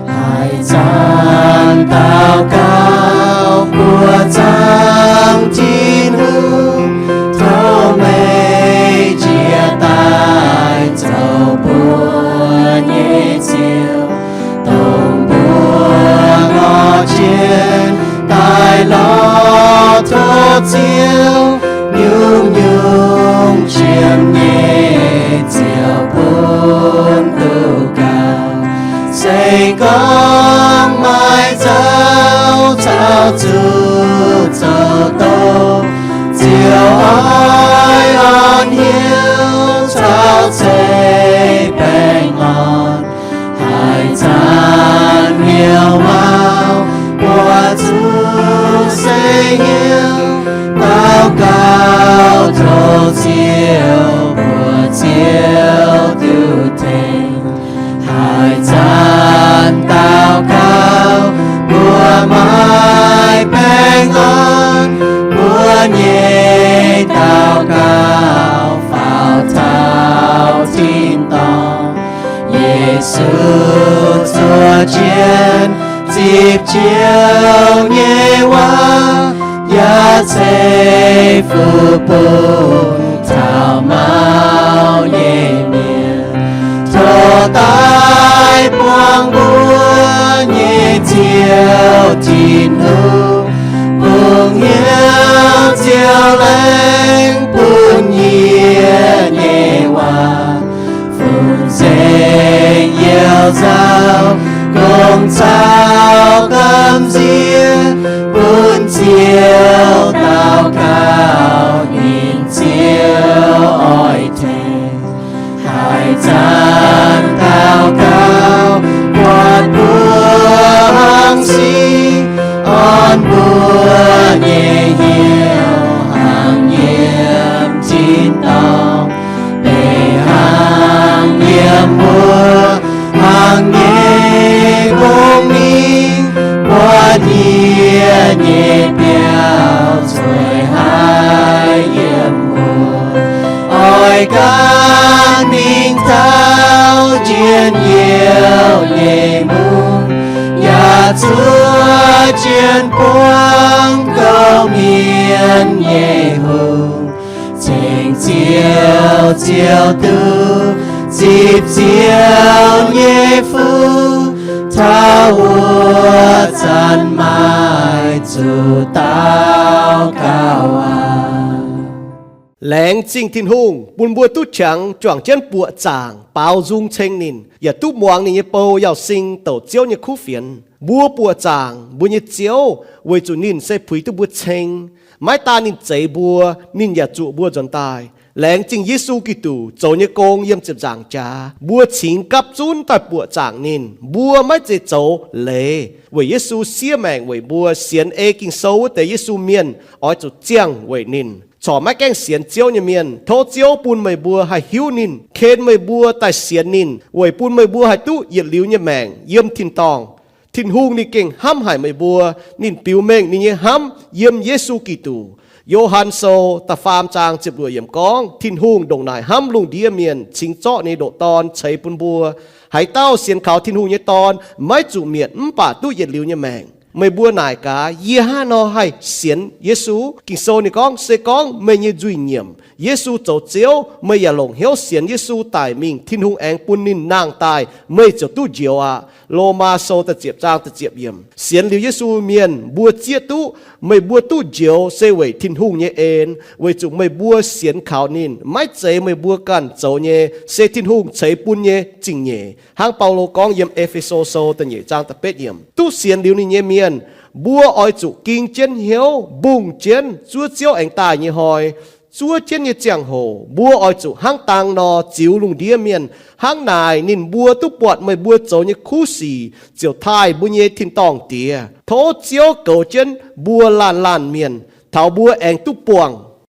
Haaix zanc daux gaux mbuox Zaangc Tin-Hungh, tov meih njiec Ziouv, nyungc-nyungc qiemx nyei ziouc bun duqv gauh. Se gorngv maiv zaux caux zuqc zoux doqc, ziouc oix orn hnyouv caux ceix baengh orn. Haaix zanc hnyouv mauv, mbuo zuqc se hnyouv daux gaux tov Ziouv, mbuo Ziouv duqv tengx. Haaix zanc daux gaux mbuo maaih baengh orn, mbuo nyei daux gaux faaux taux tin-dorngh. Yesu zuov jienv zipv Ziouv nyei waac, yaac ceix fuqv bun taux mauv nyei mienh. Tov daaih buangh mbuo nyei Ziouv Tin-Hungh, bungx hnyouv Ziouv laengz bun yie nyei waac. Fungx nzengc youh nzauh, gong caux gamh nziex, bun Ziouv daux gaux, ninh Ziouv oix tengx. Haaix zanc daux gaux buatc mbuo hlang singx, orn mbuo nyei hnyouv hnangv nyiemc tin-dorngh, mbenc hnangv nyiemc mbuo hnangv nyei mbong mingh, buatc yie nyei biauv cueix haih yiem mbuo. Oix gan mingh taux njien-youh nyei mungv, yaac zuov jienv buangv gouv mienh nyei hungh, cingx Ziouv, Ziouv duqv zipc Ziouv nyei fuqv, taux wuov zanc maaih zuqc daux gaux aqv. Laengz zingh Tin-Hungh bun mbuo duqv qangx juangc jienv buoqc zaangc baaux nzung ceng ninh, yaac duqv muangx ninh nyei bou Yauz Sing douc Ziouv nyei kuv fienx. Mbuo buoqc zaangc mbuo nyei Ziouv weic zuqc ninh se puix duqv mbuo ceng. Maiv daan ninh zeix mbuo, ninh yaac zuqc mbuo nzuonx daaih. Laengz zingh Yesu Giduc zoux nyei gong yiem ziepc nzaangc jaax, mbuo cingx gapv zunv daaih buoqc zaangc ninh. Mbuo maiv zeiz zoux leiz, weic Yesu siev maengc weic mbuo. Sienx ei Ging-Sou wuov deix Yesu mienh oix zuqc ziangh weic ninh. Corc maiv gaengh sienx Ziouv nyei mienh, tov Ziouv bun meih mbuo haih hiuv ninh, ken meih mbuo daaih sienx ninh, weic bun meih mbuo haih duqv yietc liuz nyei maengc yiem tin-dorngh. Tin-Hungh ninh gengh hnamv haic meih mbuo. Ninh biux mengh ninh nyei hnamv yiem Yesu Giduc. Yo^han Sou da'faam zaang ziepc luoqc yiemc gorngv, Tin-Hungh ndongc naaic hnamv lungh ndiev mienh, cingx zorqv ninh nyei ndoqc Dorn ceix bun mbuo. Haaix dauh sienx kaux Tin-Hungh nyei Dorn maiv zuqc mietc mv baac duqv yietc liuz nyei maengc. Meih mbuo naaic gaax, yie hnangv haaix nor haih sienx Yesu? Ging-Sou ninh gorngv, se gorngv meih nyei nzuih nyiemc, Yesu zoux Ziouv, meih yaac longc hnyouv sienx Yesu daic mingh, Tin-Hungh aengx bun ninh nangh daaih, meih ziouc duqv njoux aqv. Lomaa Sou da'ziepc zaang da'ziepc yiemc. Sienx liuz Yesu mienh mbuo zieqv duqv meih mbuo duqv njoux se weic Tin-Hungh nyei en, weic zuqc meih mbuo sienx kaux ninh, maiv zeiz meih mbuo ganh zoux nyei, se Tin-Hungh ceix bun nyei zingh nyeic. Hnangv Baulo gorngv yiem E^fe^so Sou da'nyeic zaang da'betv yiemc, duqv sienx liuz ninh nyei mienh, mbuo oix zuqc ging jienv hnyouv mbungh jienv zuov Ziouv aengx daaih nyei hnoi. Zuov jienv nyei ziangh hoc mbuo oix zuqc hnangv dang nor ziux lungh ndiev mienh. Hnangv naaic ninh mbuo duqv buatc meih mbuo zoux nyei kuv sic, ziouc taaih mbuo nyei tin-dorngh Diex. Tov Ziouv goux jienv mbuo laanh laanh mienh, taux mbuo aengx duqv buangh